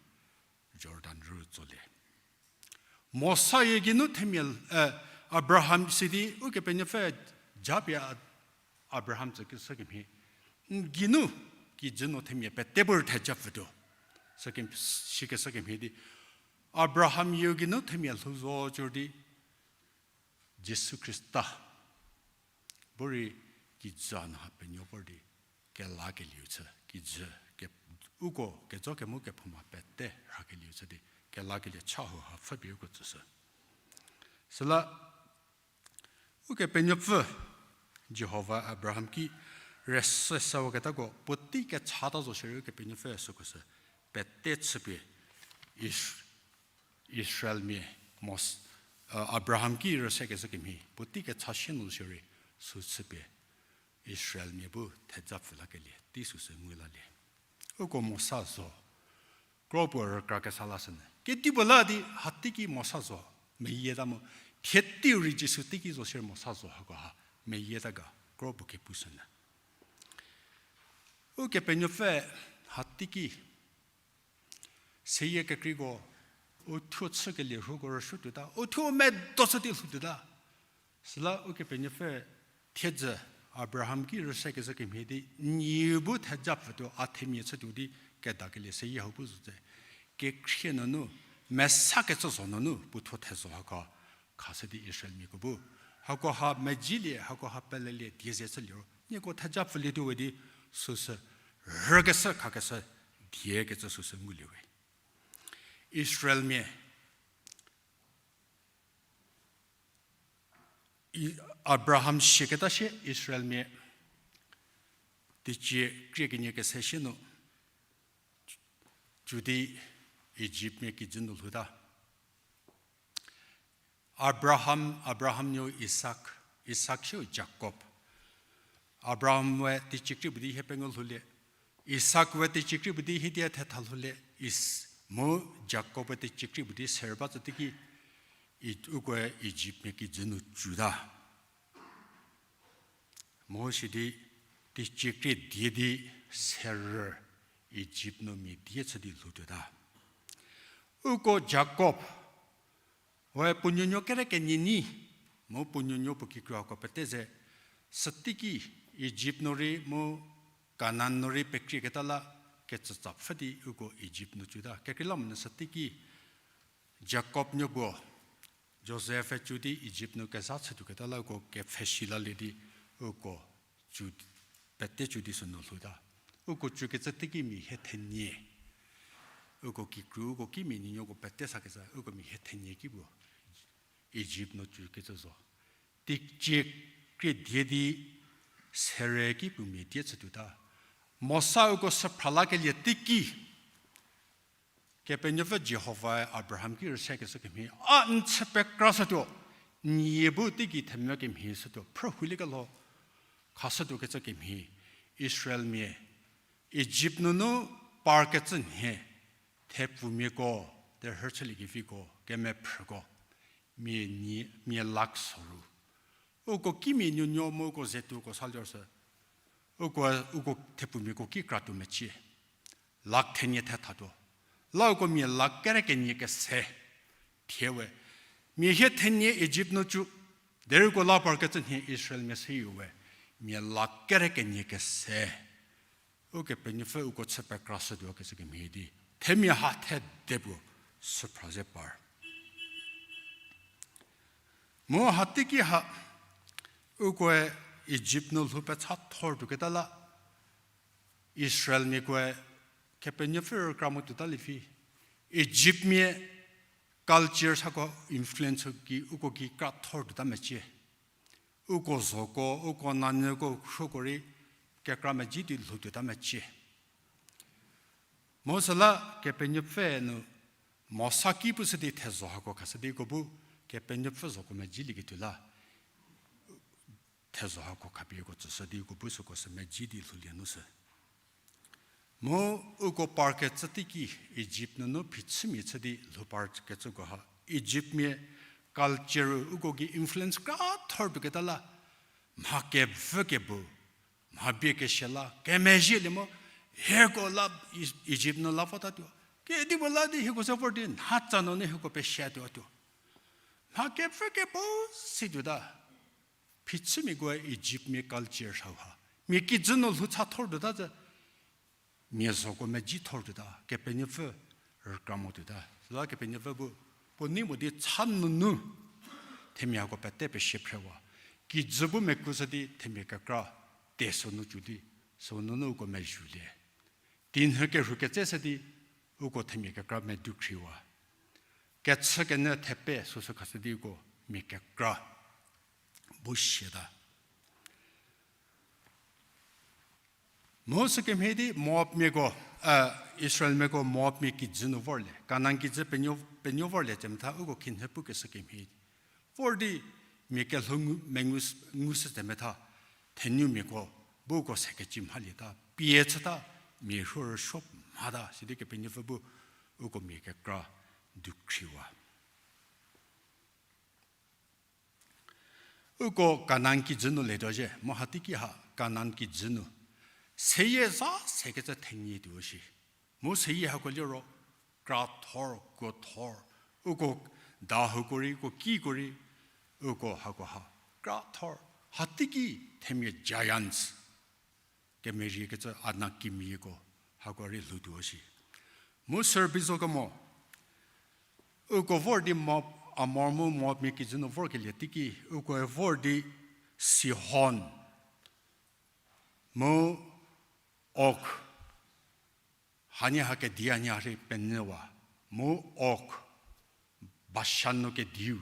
Jordan ru tsolie. Mosa-e geinu themia, eh, Abraham sidi Ukepenuopfü japie A-, Abraham tsükeshü kemhie, n geinu kijü nu themia pete bu rei theja pfütuo. Sü ke-, sikeshü kemhie di, Abraham-e geinu themia lhou zo cü di, Jisu Khrista bu rei kijü nu ha penuo vor di kelakelieu chü, kijü ke-, uko kejo kemu kephouma pete rhakelieu chü di kelakelie cha hauha pfhüpie uko tsüshü. Süla Ukepenuopfü Jihova Abraham ki rüse sewaketako puotei kechata zo shierei Ukepenuopfü süko sü pete chüpie Is-, Israelmia Mos-, Abraham ki rüsekecü kemhie puotei kecha sie nu shierei sü chüpie Israelmia bu theja pfü lakelie tei süsü ngu lalie. Uko Mosa zo, kro puo rükra kesa lashünyü. Kedipuo la di hateiki Mosa zo, meyieta mu, thie teiu rei Jisu teiki zo shierei Mosa zo hako ha, meyieta ga, kro puo kepushünyü. Ukepenuopfü hateiki seyie kekreiko, uthuo chükelie rhuko rüsuo tuota, uthuo medo chü di lhou tuota. Süla Ukepenuopfü thiedzü Abraham ki rüsekecü kemhie di, nie bu theja pfütuo a themia chütuo di kedakelie seyie hau pu zo tse. Kekhrie nunu, mesakecü zo nunu puothuo thezho hako khashü di Israelmiako bu hako ha medzilie, hako ha pelelie, die ze chülie ro, nieko theja pfülietuo we di süsü rükeshü khakeshü die kecü süsü ngulie we. Israelmia, I-, Abraham shieketa shie Israelmia teicie krie kenie kese shie nu, Judi Ijiptmia kijü nu lhouta. Abraham, Abraham nuou Isak, Isak shiu Jakob. Abraham we teicie krie puo di hie pengou lhoulie. Isak we teicie krie puo di hie di thetha lhoulie. Is-, mu Jakob we teicie krie puo di ser ba tsü teiki, I-, ukoe Ijiptmia kijü nu cüta. Mu sidi teicie krie die di serü Ijipt nu mia die chü di lhou tuota. Uko Jakob we puo nuonuo kere kenie nyi, mu puo nuonuo puo kikruako pete ze, süteiki Ijipt nu rei mu Kanan nu rei pekrieketa la ketsütsa pfhü di uko Ijipt nu cüta. Kekreilamonyü süteiki Jakob nuo puo Josef-e cü di Ijipt nu kezha chütuoketa la uko kepfhesi lalie di uko cü, pete cü di sünu lhouta. Uko cükecü teiki mia hie thenie. Uko kikru, uko kimia nuonuoko pete sakecü, uko mia hie thenie ki puo Ijipt nu cükecü zo. Teicie krie die di serü ki puo mia die chütuota. Mosa uko süphra lakelie teiki, Kepenuopfü Jihovae Abraham ki rüsekeshü kemhie, a n chü pekrashütuo, nie bu teigei themvü kemhie shütuo, phrü hulie kelho khashütuokecü kemhie, Israelmia Ijipt nunu parkecü nhie, thepfumiako, terhü chüliekeviko, kemephrüko, mia ni, mia lakh soru. Uko kimia nuonuo mu uko zetuoko sa lor sü, uko, uko thepumiako ki kratuo mecie. Lakh thenie thethatuo. La uko mia lakh kere kenie kese. Thie we. Mia hie thenie Egypt nu cü. Derei uko la parkecü nhie Israelmia seyieu we. Mia lakh kere kenie kese. Ukepenuopfü uko chü pekrashütuo kecü kemhie di, themia ha thede puo süphra ze par. Mu hateiki ha, ukoe Egypt nu lhou pecha thor tuoketa la, Israelmiakoe Kepenuopfü rükra mo tuota lievi, Egyptmia culture hako influence ki uko ki kra thor tuota mecie. Uko zhoko, uko nanyüko, khroko rei kekra medzi di lhou tuota mecie. Mu süla Kepenuopfü nu Mosa ki pushü di thezho hako khashü di uko bu Kepenuopfü zhoko medzilieketuo la, thezho hako khapie uko tsüshü di uko bu süko sü medzi di lhoulie nu sü. Mu uko parkecü teiki Egypt nunu phichümia chü di lhou parkecüko ha Egyptmia culture uko ki influence kra thor tuoketa la, mha kevü kebu, mha bie keshie la kemezhielie mo, hieko la E-, Egypt nu la votatuo. Kedipuo la di hieko se vor di nhatsa nunu hieko pesiatuo tuo. Mha kevü kebu situota. Phichümiakoe Egyptmia culture hauha, mia kijü nu lhou cha thor tuota zü, mia zhoko medzi thor tuota, Kepenuopfü rükra mo tuota. Süla Kepenuopfü bu, puo nei mo di cha nunu themia hako pete pesie phrewa. Kijü bu mekushü di themia kekra te sünu cü di, sünunu uko mezhülie. Tinhü kerhu ketse shü di, uko themia kekra medu khriwa. Kechükenyü thepe süsü khashü di uko mia kekra bu siata. Mu sükemhie di Moabmiako, Israelmiako Moabmia kijü nu vorlie, Kanan kijü penuo, penuo vorlie cü metha uko khinhie pukeshü kemhie di vor di mia kelhou ngu, mengu, ngushü cü metha, thenumiako bu uko se keci mhalieta, pie chüta, mia rhuo rüsuo mhata, sidi Kepenuopfü bu uko mia kekra dukhriwa. Uko Kanan kijü nu letuo zhie, mu hateiki ha Kanan kijü nu seyie za sekecü thenie tuo shi. Mu seyie hako liro, kra thor, kuo thor, uko dahouko rei, uko kiko rei, uko hakoha kra thor, hateiki themia giants, kemeriekecü Anakimiako, hako rei lhoutuo shi. Mu sürbi zo kemo, uko vor di Moab, Amor mu Moabmia kijü nu vorkelie teiki, ukoe vor di Sihon, mu Og, hanie ha kedi hanie ha rei penyüwa, mu Og, Bashan nu kediu,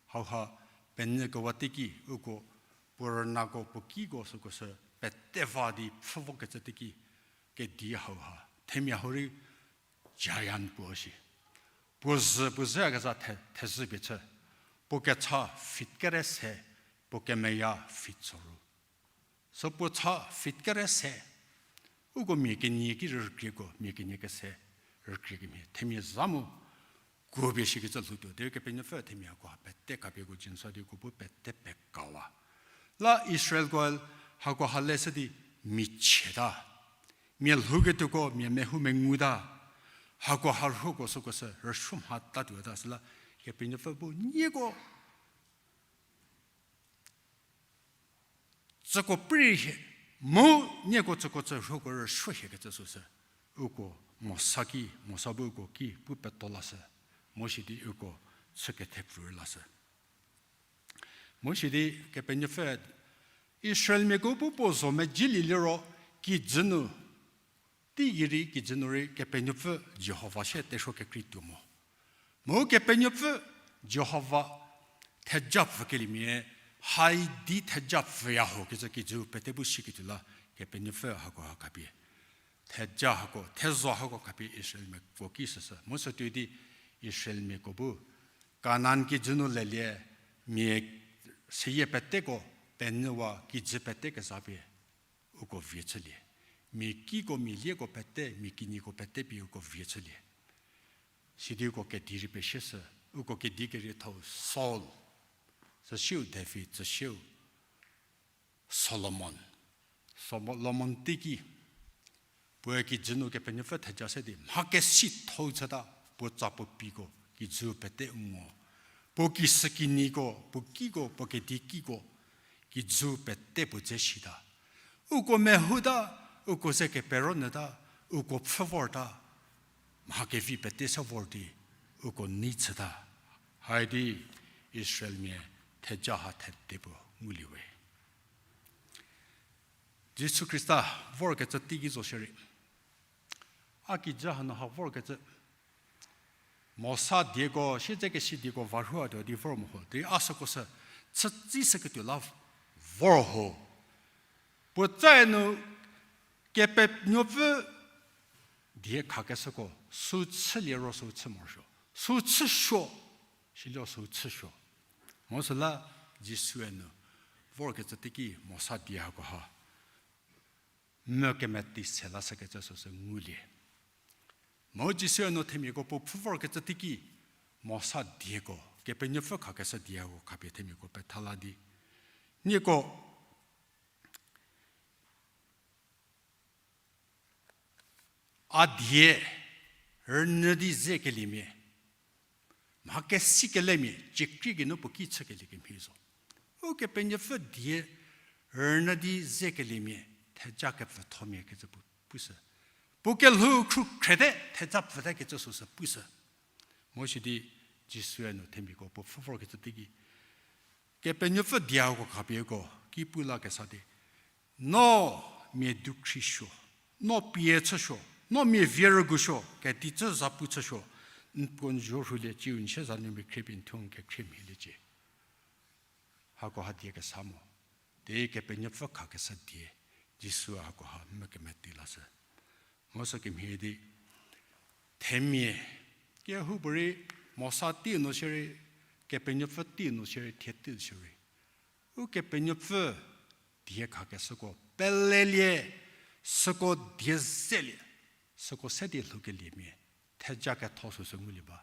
hauha penyükewa teiki uko puo rünako puo kiko süko sü pete va di pfhü vokecü teiki kedi hauha themia hau rei giant puo shi. Puo zhü, puo zhüyakezha the, thezhü pie chü. Puo kecha feet kere se, puo kemeya feet soru. Sü puo cha feet kere se, uko mia kenie ki rükrieko, mia kenie kese rükrie kemhie, themia za mu kuo pie shikecü lhoutuo, derei Kepenuopfü themia hakoha pete kapieko jinsa di uko bu pete pekawa. La Israelko hakoha leshü di michieta, mia lhouketuoko mia mehou menguta, hakoha rhuoko süko sü rüsuo mhatatuota süla, Kepenuopfü bu nieko tsüko prei hie, mu nieko tsüko tsü rhuoko rüsuo hiekecü süsü, uko Mosa ki, Mosa bu uko ki pu peto lashü, mu sidi uko chü kethepfü lashü. Mu sidi Kepenuopfü Israelmiako bu puo zo medzilieliro kijü nu, teigei rei kijü nu rei Kepenuopfü Jihova sie tesuo kekrei tuo mo. Mu Kepenuopfü Jihova thejapfükeliemia, hai di thejapfüya ho kecü kijüu pete bu shiketuo la, Kepenuopfü hakoha khapie theja hako, thezho hako khapie Israelmiako ki süsü. Mu sütuo di Israelmiako bu Kanan kijü nu lelie, mia seyie peteko penyüwa kijü pete kezapie uko vie chülie. Mia kiko mia lieko pete, mia kinyiko pete pie uko vie chülie. Sidi uko kedi rei peshie sü, uko kedi keriethou Saul, tsüsieu David, tsüsieu Solomon. Solomon teiki puoe kijü nu Kepenuopfü theja se di mha kesithou chüta, puo tsa puo piko kijü pete ngo. Puo kisükiniko, puo kiko, puo kedi kiko, kijü pete puo dze shita. Uko mehouta, uko ze kepero nyüta, uko pfhü vorta, mha kevi pete se vor di, uko nei chüta. Haidi Israelmia theja ha thede puo ngulie we. Jisu Khrista vorkecü teiki zo shierei, a kijü hanu ha vorkecü, Mosa dieko, siedzekesi dieko varhuatuo di vor mo ho di a süko sü chütsishüketuo la vor ho. Puo tsae nu Kepenuopfü die khakeshüko sü chülie ro sü chü morosuo, sü chüsuo, silio sü chüsuo. Mo süla Jisue nu vorkecü teiki Mosa die hako ha mü kemeti se lashükecü süsü ngulie. Mu Jisue nu themiako puo pfhü vorkecü teiki Mosa dieko, Kepenuopfü khakeshü dieko khapie themiako petha la di, nieko a die rünyü di zekeliemia, mha kesikelemia, ciekrie geinu puo ki chükelie kemhie zo. Ukepenuopfü die rünyü di zekeliemia, theja kepfüthomia kecü puo pushü. Puo kelhou khrukhriete theja pfüte kecü süsü pushü. Mo sidi Jisue nu themiako puo pfhü vorkecü teiki Kepenuopfü dieko khapie uko ki pu lakesa di, no mia dukhrisuo, no pie chüsuo, no mia vie rügusuo, kedi cü zapu chüsuo, n puo n zuo rhulie ciu n sieza nu mia khriepie n thuo n kekhrie mhieliecie. Hako ha die kesa mo. Di Kepenuopfü khakeshü die, Jisu hako ha mü kemeti lashü. Mo sü kemhie di, themia kehoupuorei, Mosa tei nu shierei, Kepenuopfü tei nu shierei, thie tei shierei, Ukepenuopfü die khakeshüko pelelie, süko die zelie, süko se di lhoukeliemia, theja ketho süsü ngulie ba.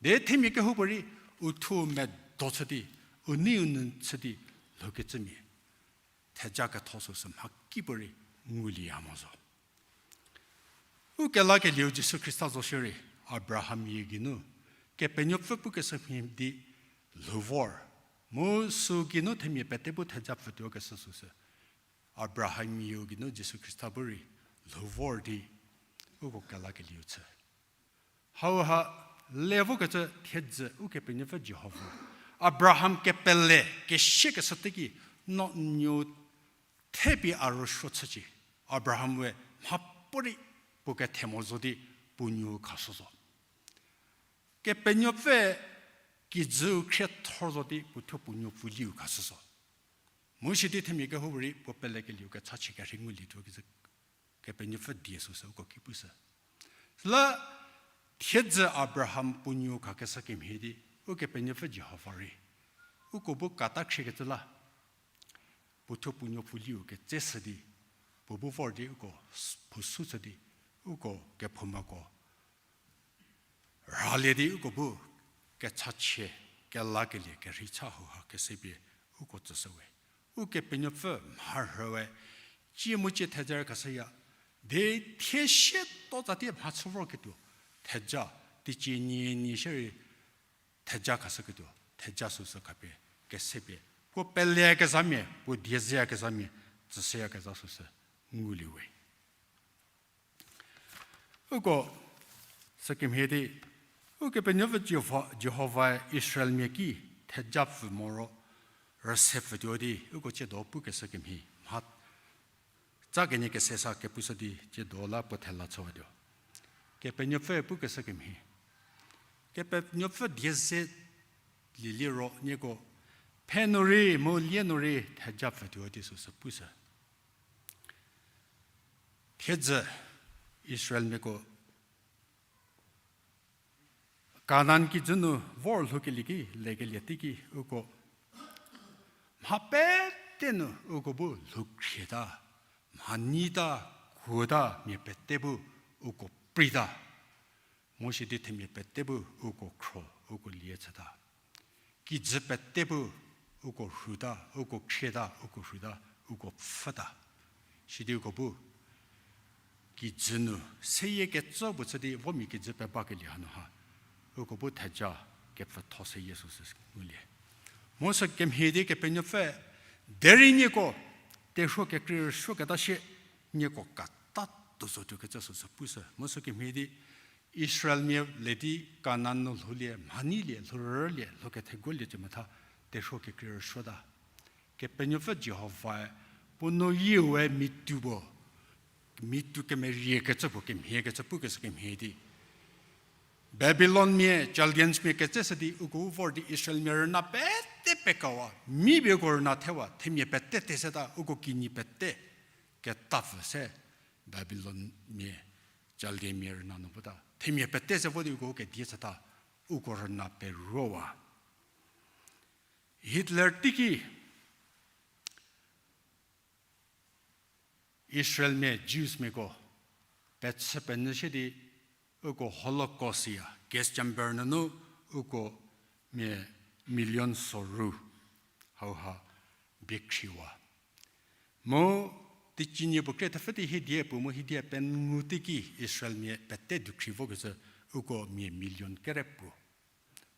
Di themia kehoupuorei, u thuo medo chü di, u nei u nou chü di lhoukecümia, theja ketho süsü mhakipuorei ngulieya mo zo. Ukelakelieu Jisu Khrista zo shierei, Abraham yie geinu Kepenuopfü pukeshü mhie di lhou vor, mu sü geinu themia pete bu theja pfütuokeshü süsü, Abraham yieu geinu Jisu Khrista bu rei lhou vor di uko kelakelieu chü. Hauha le vokecü thiedzü Ukepenuopfü Jihova, Abraham kepele kesiekeshü teiki, no n nuo thepie a rüsuo chücie. Abraham we mhapuorei puo kethe mo zo di puo nuou khashü zo. Kepenuopfü kijüu khriethor zo di puo thuo puo nuo pfuliu khashü zo. Mu sidi themia kehoupuorei puo pelekelieu kechachie kerhei ngulietuo kecü Kepenuopfü die süsü uko ki pushü. Süla thiedzü Abraham puo nuou khakeshü kemhie di, Ukepenuopfü Jihova rei uko bu kata khriekecü la, puo thuo puo nuo pfuliu ketseshü di, puo bu vor di uko s-, phusu chü di, uko kephoumako rhalie di uko bu kechachie, kelakelie kerhei cha hauha kesepie uko tsüshüwe. Ukepenuopfü mharhüwe, cie mu cie theja rei khashüya, di thie sie to tsatie mhachü vorketuo theja, teicie nie nie shierei theja khashüketuo theja süsü khapie kesepie, puo peleyakezhamia, puo die zeyakezhamia, tsüshüyakezha süsü nguliewe. Uko sükemhie di, Ukepenuopfü Jihova, Jihovae Israelmia ki theja pfü moro rüse pfütuo di uko tsiedo pukeshü kemhie mha tsa kenie kese sa kepushü di tsiedo la puo thela chüwatuo. Kepenuopfü pukeshü kemhie, Kepenuopfü die ze lieliro nieko phe nu rei mu lie nu rei theja pfütuo di süsü pushü. Thiedzü Israelmiako Kanan kijü nu vor lhoukelie ki lekelie teiki uko mha pete nu uko bu lhoukhrieta, mha nyita, khuta, mia pete bu uko preita. Mu sidi themia pete bu uko khro, uko lie chüta. Kijü pete bu uko rhuta, uko khrieta, uko rhuta, uko pfhüta. Sidi uko bu kijü nu seyie kecü puo chü di vo mia kijü pebakelie hanu ha, uko bu theja kepfütho seyie süsü ngulie. Mu sü kemhie di Kepenuopfü, derei nieko terhuo kekrei rüsuoketa shie, nieko kata tuo zotuo kecü süsü pushü. Mu sü kemhie di Israelmia le di Kanan nu lhoulie, mhanyilie, lhourülie, lhouketheguolie cü metha, terhuo kekrei rüsuota. Kepenuopfü Jihovae puo nu yiue mitu puo, mitu kemerie kecü puo kemhie kecü pukeshü kemhie di Babilonmia, Chaldeansmia ketse sü di uko vor di Israelmia rüna pete pekawa, mi pie uko rüna thewa, themia pete te seta, uko kinyi pete ketapfü se Babilonmia, Chaldeamia rüna nu vota. Themia pete se vo di uko kedie chüta, uko rüna peruowa. Hitler teiki Israelmia, Jewsmiako pechü penyü shie di uko Holocaust ya, gas chamber nunu uko mia million soru hauha biekhriwa. Mu teicie nie puo krie thepfü di hiedie puo mu hiedie pengou teiki Israelmia pete dukhri vokecü uko mia million kere puo.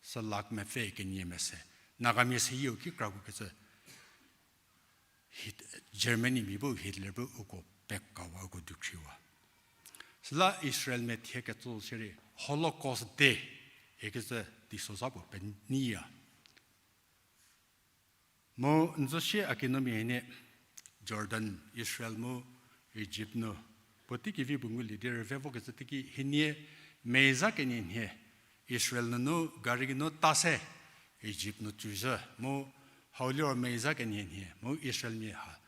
Sü lakh mepfü kenie mese. Nagamia seyieu ki kra kukecü Hit-, Germanymia bu Hitler bu uko pekawa, uko dukhriwa. Süla Israelmia thie ketso shierei Holocaust Day ikecü teisozha puo penyiya. Mu n zo shie a kinomia hienie Jordan, Israel mu Egypt nu puotei kevi puo ngulie di rüve vokecü teiki hienie May za kenie nhie Israel nunu gari geinu ta se Egypt nu tsüzhü mu hau liro May za kenie nhie mu Israelmia ha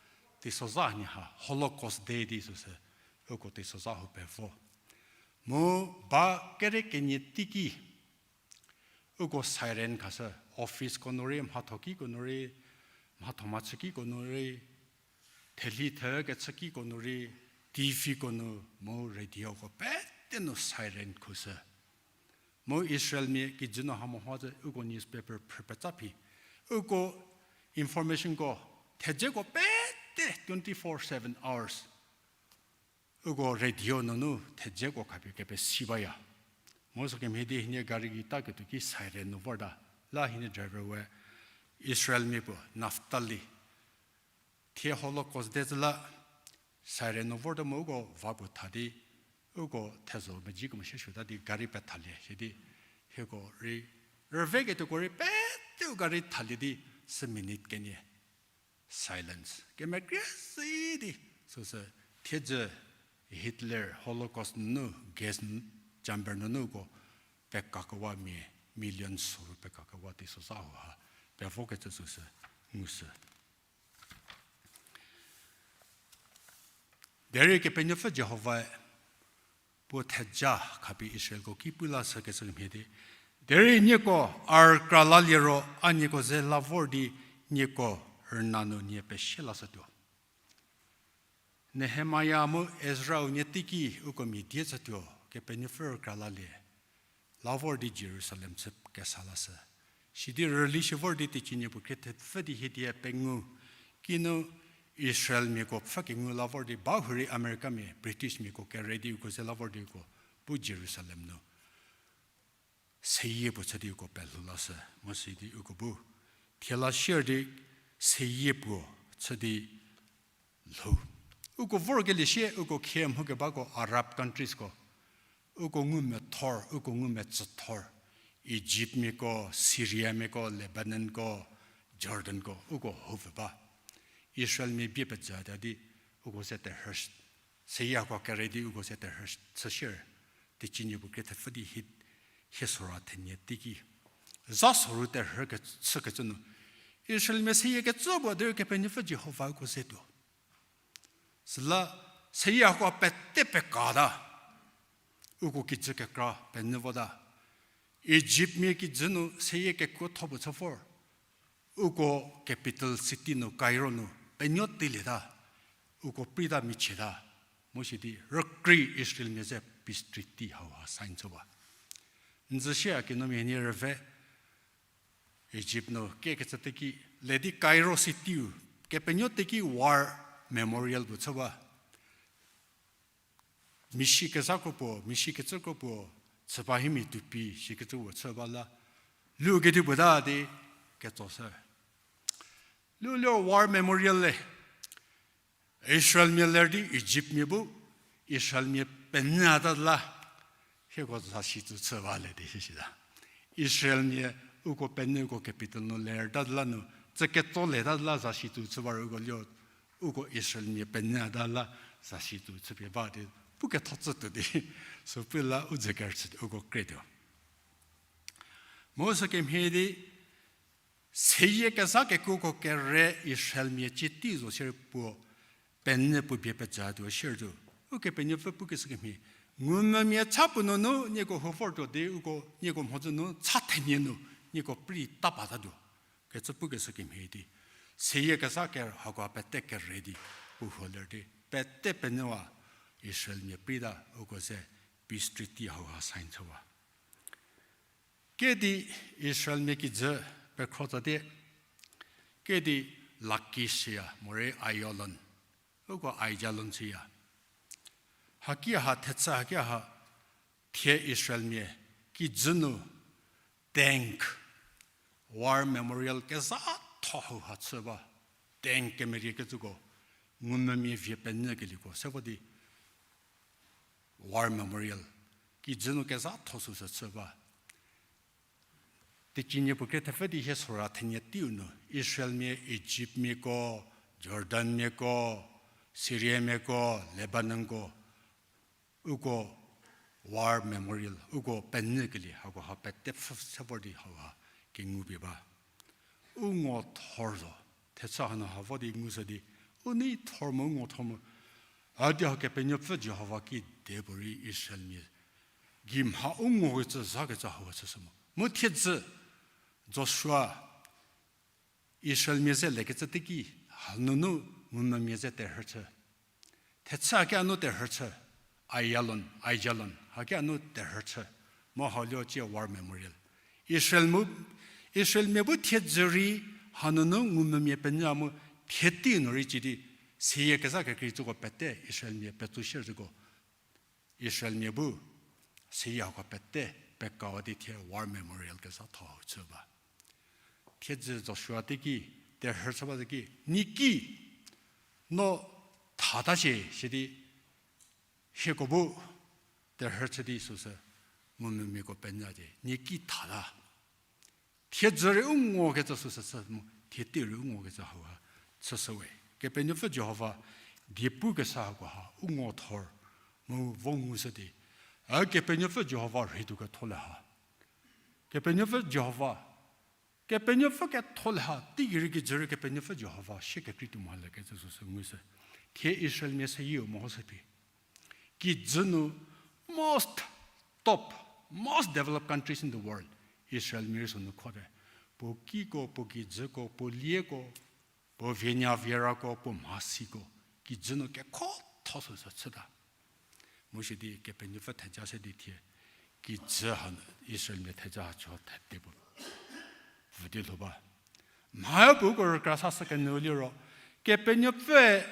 teisozha hanie ha Holocaust Day di süsü uko teisozha hau pevo. Mu ba kere kenie teiki uko siren khashü, officeko nu rei, mhathokiko nu rei, mhatho mhachükiko nu rei, thelhi thekechükiko nu rei, T Vko nu mu radioko pete nu siren khushü. Mu Israelmia kijü nu ha mehodzü uko newspaper phrü peca phi. Uko informationko, thedzeko pete twenty-four seven hours uko radio nunu thedzeko khapie kepesi baya. Mu sü kemhie di hienie gari gei ta ketuo ki siren nu vorta. La hienie driver we Israelmia puo Naftali. Thie Holocaust Day zü la siren nu vorte mu uko va puo tha di uko thezho mezhie kemo shie shuta di gari pethalie shie di hieko rei rüveketuoko rei peteu gari thalie di sü minute kenie silence kemekrie si di süsü thiedzü Hitler Holocaust nunu gas chamber nunu uko pekakewa mia million soru pekakewa teisozha hau ha pevokecü süsü ngushü. Derei Kepenuopfü Jihovae puo theja khapie Israelko ki pu lashükecü mhie di, derei nieko a rükra laliero a nieko ze la vor di nieko rüna nu nie pesie lashütuo. Nehemia mu Ezra-u nie teiki uko mia die chütuo, Kepenuopfü rükra lalie, la vor di Jerusalem chü kesa lashü. Sidi rüli shi vor di teicie nie puo krie thepfü di hiedie pengou kinu Israelmiako pfhü kengu la vor di bahurei Americamia, Britishmiako kere di uko ze la vor di uko bu Jerusalem nu seyie puo chü di uko pelhou lashü, mu sidi uko bu thie la sier di seyie puo chü di lhou. Uko vorkelie sie uko khie mhukebako Arab countriesko, uko ngumethor, uko ngumetsüthor, Egyptmiako, Syriamiako, Lebanonko, Jordanko uko houpfü ba. Israelmia bie pezata di uko ze terhü, seyie hako kere di uko ze terhü chü sier, teicie nie puo krie thepfü di hie, hie sora thenie teiki zha soru terhü ke, chükecü nu Israelmia seyie kecü puo derei Kepenuopfü Jihova uko ze tuo. Süla seyie hako pete pekata, uko kijü kekra penyü vota. Egyptmia kijü nu seyie kekuotho puo chü vor, uko capital city nu Cairo nu penuo teilieta, uko prita michieta, mu sidi rükrei Israelmia ze peace treaty hauha sign chü ba. N zü shie a kinumia nie rüve Egypt nu kekecü teki, ledi Cairo city-u, kepenuo teki war memorial puo chü ba. Mishi kezha kro puo, mishi kecü kro puo, chü ba himia tupi shikecü puo chü ba la. Lu kedipuo ta di ketso shü. Lu liro war memorial le. Israelmia ler di Egyptmia bu, Israelmia penyü ta la, hieko zasi tsu chü ba le di shi shi ta. Israelmia uko penyü uko capital nu ler ta la nu, tsü ketso le ta la zasi tsu chü ba ro uko liro, uko Israelmia penyü ta la zasi tsu chüpie ba di, pu ketho tsü tuo di, sü pu la u dzü kerüchü di uko kretuo. Mu sü kemhie di, seyie kezha kekuoko kere Israelmia cie tei zo sierei puo penyü puo bie pejatuo sierei tuo. Ukepenuopfü pukeshü kemhie, ngumvümia cha puo nunu nieko hou vortuo di uko nieko mhodzü nu cha thenie nu nieko prei ta patatuo. Kecü pukeshü kemhie di, seyie kezha ke hakoa pete kere di, puo huo ler di, pete penyüwa Israelmia prei ta uko ze peace treaty hauha sign chüwa. Kedi Israelmia kijü pekhro tsatie, kedi Lakish shüya, morei Ayalon, uko Aijalon shüya. Haki ha thechü haki ha thie Israelmia kijü nu tank, war memorial kezhatho hauha chü ba, tank kemerie kecüko, ngumvümia vie penyü kelieko se vo di war memorial kijü nu kezhatho süsü chü ba. Teicie nie puo kre thepfü di hie sora thenie teiu nu, Israelmia, Egyptmiako, Jordanmiako, Syriamiako, Lebanonko, uko war memorial, uko penyü kelie hakoha pete pfhü se vor di hauha kengupie ba. U ngo thor zo, thechü hanu ha vo di ngushü di, u nei thor mo, u ngo thor mo. A di ha Kepenuopfü Jihova kide puorei Israelmia gei mha u ngokecü zakecü hauha chüshü mo. Mu thiedzü Joshua Israelmia ze lekecü teiki, hanunu ngumvümia ze terhü chü. Thechü haki hanu terhü chü, Ayalon, Aijalon, haki hanu terhü chü. Mu hau liro cie war memorial. Israel mu, Israelmia bu thiedzü rei hanunu ngumvümia penyü mu thie tei nu rei cie di, seyie kezha kekrei tsüko pete Israelmia petsu shie züko. Israelmia bu seyie hako pete pekawa di thie war memorial kezhatho hau chü ba. Thiedzü Joshua teiki, terhü chü ba zeki, nieki, no thata shie, shidi, hieko bu terhü chü di süsü, ngumvümiako penyü di, nieki thata. Thiedzü rei u ngokecü süsü chü mu, thie tei rei u ngokecü hauha chüshüwe. Kepenuopfü Jihova die pukeshü hakoha u ngo thor mu vo ngushü di, a Kepenuopfü Jihova rhei tuo ketho le ha. Kepenuopfü Jihova, Kepenuopfü ketho le ha, teigei rei kijü rei Kepenuopfü Jihova sie kekrei tuo mo lekecü süsü ngushü. Thie Israelmia seyieu mehoshü phi. Kijü nu most top, most developed countries in the world, Israelmia rei sünu khote. Puo kiko, puo kijüko, puo lieko, puo vienya vierako, puo mhasiko, kijü nu kekhotho süsü chüta. Mu shidi Kepenuopfü theja se di thie, kijü ha Israelmia theja ha cho thete puo vü di lhou ba. Mha puo uko rükra sashü kenyü liro, Kepenuopfü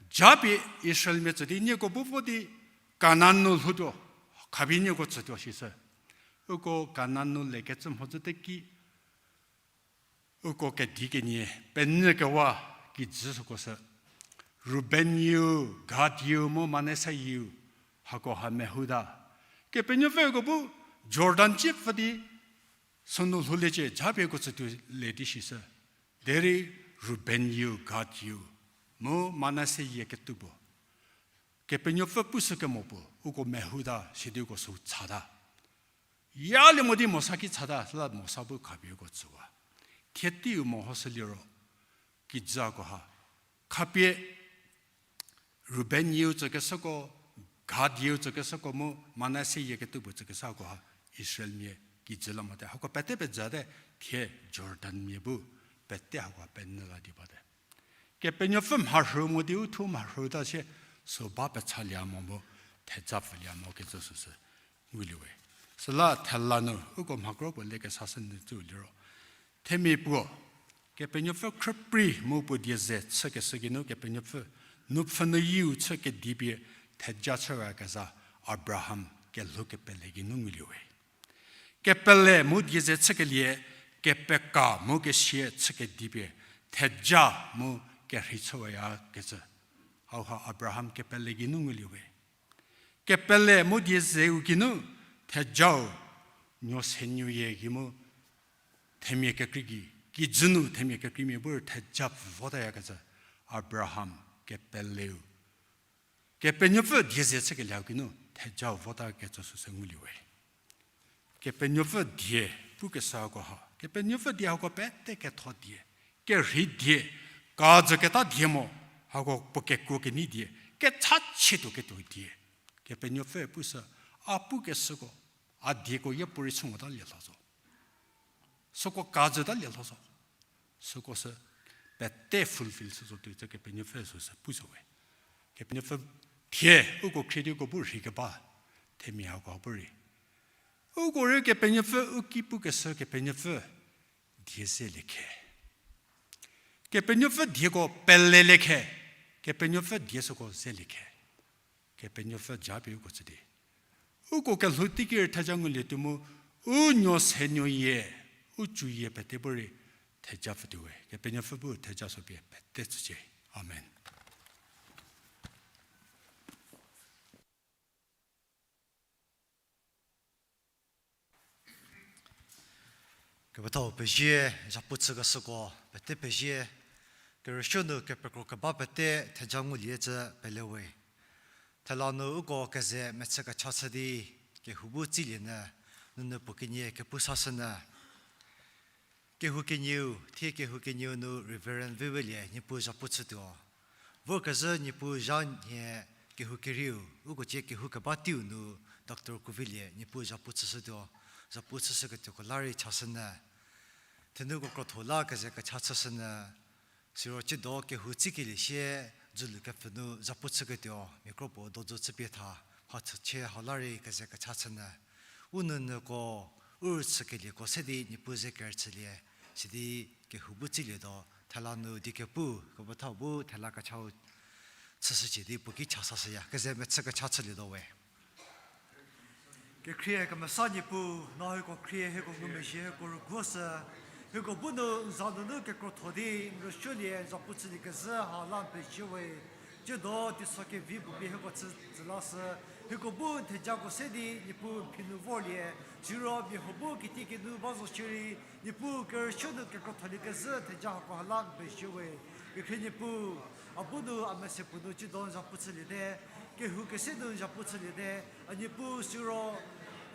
japie Israelmia tsü di nieko bu vo di Kanan nu lhoutuo, khapie nieko tsütuo shishü. Uko Kanan nu lekecü mhodzü teki, uko kedi kenie penyü kewa kijü süko sü, Reubenyieu, Gadyieu mu Manassehyieu, hako ha mehouta. Kepenuopfüko bu Jordan cie pfü di sünu lhouliecie, japie uko tsütuo le di shishü. Derei Reubenyieu, Gadyieu mu Manasseh yie ketuo puo, Kepenuopfü pushü kemo puo uko mehouta, sidi uko sü chata. Yalie mo di Mosa ki chata, süla Mosa bu khapie uko tsüwa. Thie teiu mehoshü liro, kijüko ha, khapie Reubenyieu tsükeshüko, Gadyieu tsükeshüko mu Manasseh yie ketuo puo tsükeshüko ha, Israelmia kijü la mote. Hako pete pejüte, thie Jordanmia bu pete hako penyü la di bate. Kepenuopfü mharhü mo di u thuo mharhüta sie, sü ba pechalie mo mu, theja pfülie mo kecü süsü ngulie we. Süla thela nu uko mhakro puo lekesa sü nyü tsü liro, themia puo, Kepenuopfü khrüprei mu puo die ze chükeshü geinu Kepenuopfü, nupfhü nuyieu chü kedipie theja chüwakezha Abraham kelhou kepele geinu ngulie we. Kepele mu die ze chükelie, kepeka mu kesia chü kedipie theja mu kerhei chüwayakecü, hauha Abraham kepele geinu ngulie we. Kepele mu die zeu geinu thejau, nuo se nuoyie gei mu themia kekrei gei, kijü nu themia kekreimia bu rei theja votayakecü, Abraham kepeleu, Kepenuopfü die ze chükelieu geinu thejau votakecü süsü ngulie we. Kepenuopfü die pukeshü hako ha, Kepenuopfü die hako pete ketho die, kerhei die, kajü keta die mo, hako puo kekuo kenei die, kechachie tuo ketuo die. Kepenuopfü pushü, a pukeshüko, a dieko yie puorei chü mota lielho zo. Süko kajüta lielho zo. Süko sü pete fulfill chü zo tuoi cü Kepenuopfü süsü pu zo we. Kepenuopfü thie uko khrie di uko bu rheikeba themia hako bu rei, uko rei Kepenuopfü u ki pukeshü Kepenuopfü die zelie khe. Kepenuopfü dieko pelelie khe. Kepenuopfü die süko zelie khe. Kepenuopfü japie uko tsü di, uko kelhou teiki rei theja ngulietuo mu, u nuo se nuoyie, u chuyie pete bu rei theja pfütuo we. Kepenuopfü bu theja so pie pete tsücie. Amen. Kepethau pezie, zhapu chükeshüko pete pezie, kerüsuo nu kepekro keba pete theja ngulie cü pele we. Thela nu uko keze mechü kecha chü di, kehou bu tsilie nyü, nunu puo kenie kepu sashünyü. Kehou kenieu, thie kehou kenieu nu Reverend Vivelie Niepuu zhapu chütuo. Vorkezhü Niepuu zha nhie kehou kerieu, uko cie kehou keba teiu nu Doctor Kuvilie Niepuu zhapu chüshütuo, zhapu chüshüketuoko la rei chashünyü. Thenuko krotho la keze kecha chüshünyü, siro ciedo kehou tsikelie sie dzülu kepfü nu zhapu chüketuo mia kro puo dodzü chüpie tha, mhathüchie hau la rei keze kecha chünyü. U nunuko, u rüchükelieko se di Niepuu ze kerüchülie, sidi kehou bu tsilietuo, thela nu diekepu, kepethau bu thela kechau chüshücie di puo ki cha sashüya, keze mechü kecha chülietuo we. Kekhrie kemesa Niepuu, no hieko khrie, hieko ngumezhie, hieko rüguoshü, hieko bu nu n za nunu kekrotho di n rüsuolie, n zhapu chülie kezhü ha la n pezie we. Ciedo teiso kevi puo pie hieko chü tsülashü, hieko bu n thejako se di Niepuu n phi nu vorlie, siro mia huo bu kitiekinu ba zo shierei, Niepuu kerüsuo nu kekrotholie kezhü theja hako ha la n pezie we. Kekhrie Niepuu, a bu nu a mese puo nu ciedo n zhapu chüliete, kehou kese nu n zhapu chüliete, a Niepuu siro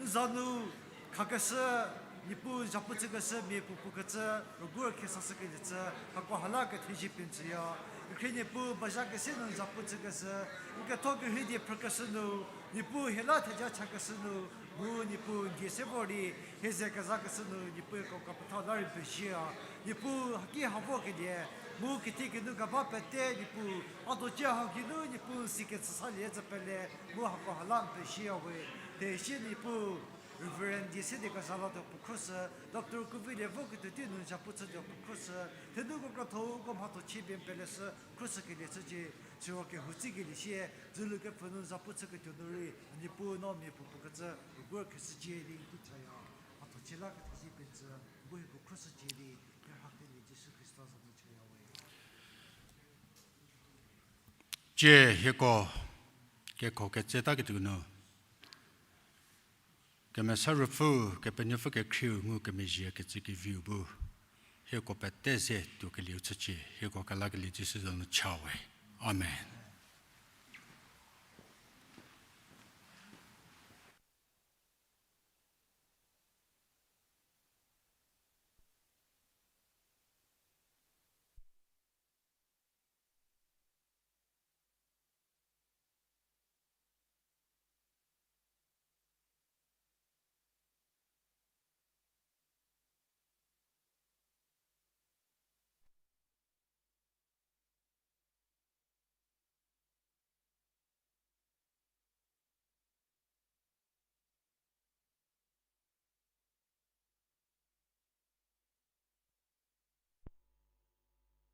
n za nu khakeshü, Niepuu n zhapu chükeshü mia puopuo kecü, rügu rükhie sashükeliecü, hako ha la kethezie pie n tsüya. Kekhrie Niepuu, bazha kese nu n zhapu chükeshü, n ketho kerhei die phrükeshü nu, Niepuu hie la theja chakeshü nu, mu Niepuu n die se vor di, hie ze kezakeshü nu, Niepuu hieko kepethau la rei n pezieya. Niepuu haki ha vorkelie, mu kitiekinu keba pete Niepuu, a docie hau geinu Niepuu n si kecü salie cü pele, mu hako ha la n pezieya we. Thesie Niepuu, Reverend die se di kezha latuo puo khroshü, Doctor Kuvilie voketuo tei nu n zhapu chütuo puo khroshü, thenuko krotho-u uko mhatho chie pie n peleshü khroshükelie chücie, siro kehou tsikelie sie, dzülu kepfü nu n zhapu chüketuo nu rei, Niepuu no mia puopuo kecü, rügu rükhie shücie di n ki chaya, mhatho chie la kethezie pie n tsü, bu hieko khroshücie di, kerhakelie Jisu Khrista za nu chaya we. Cie hieko kekho ketsetaketuo nu, Kemesa Ruopfü, Kepenuopfü kekhrieu ngukemezhie kecü keviu bu, hieko pete ze tuokelieu chücie, hieko kelakelie Jisu za nu cha we. Amen.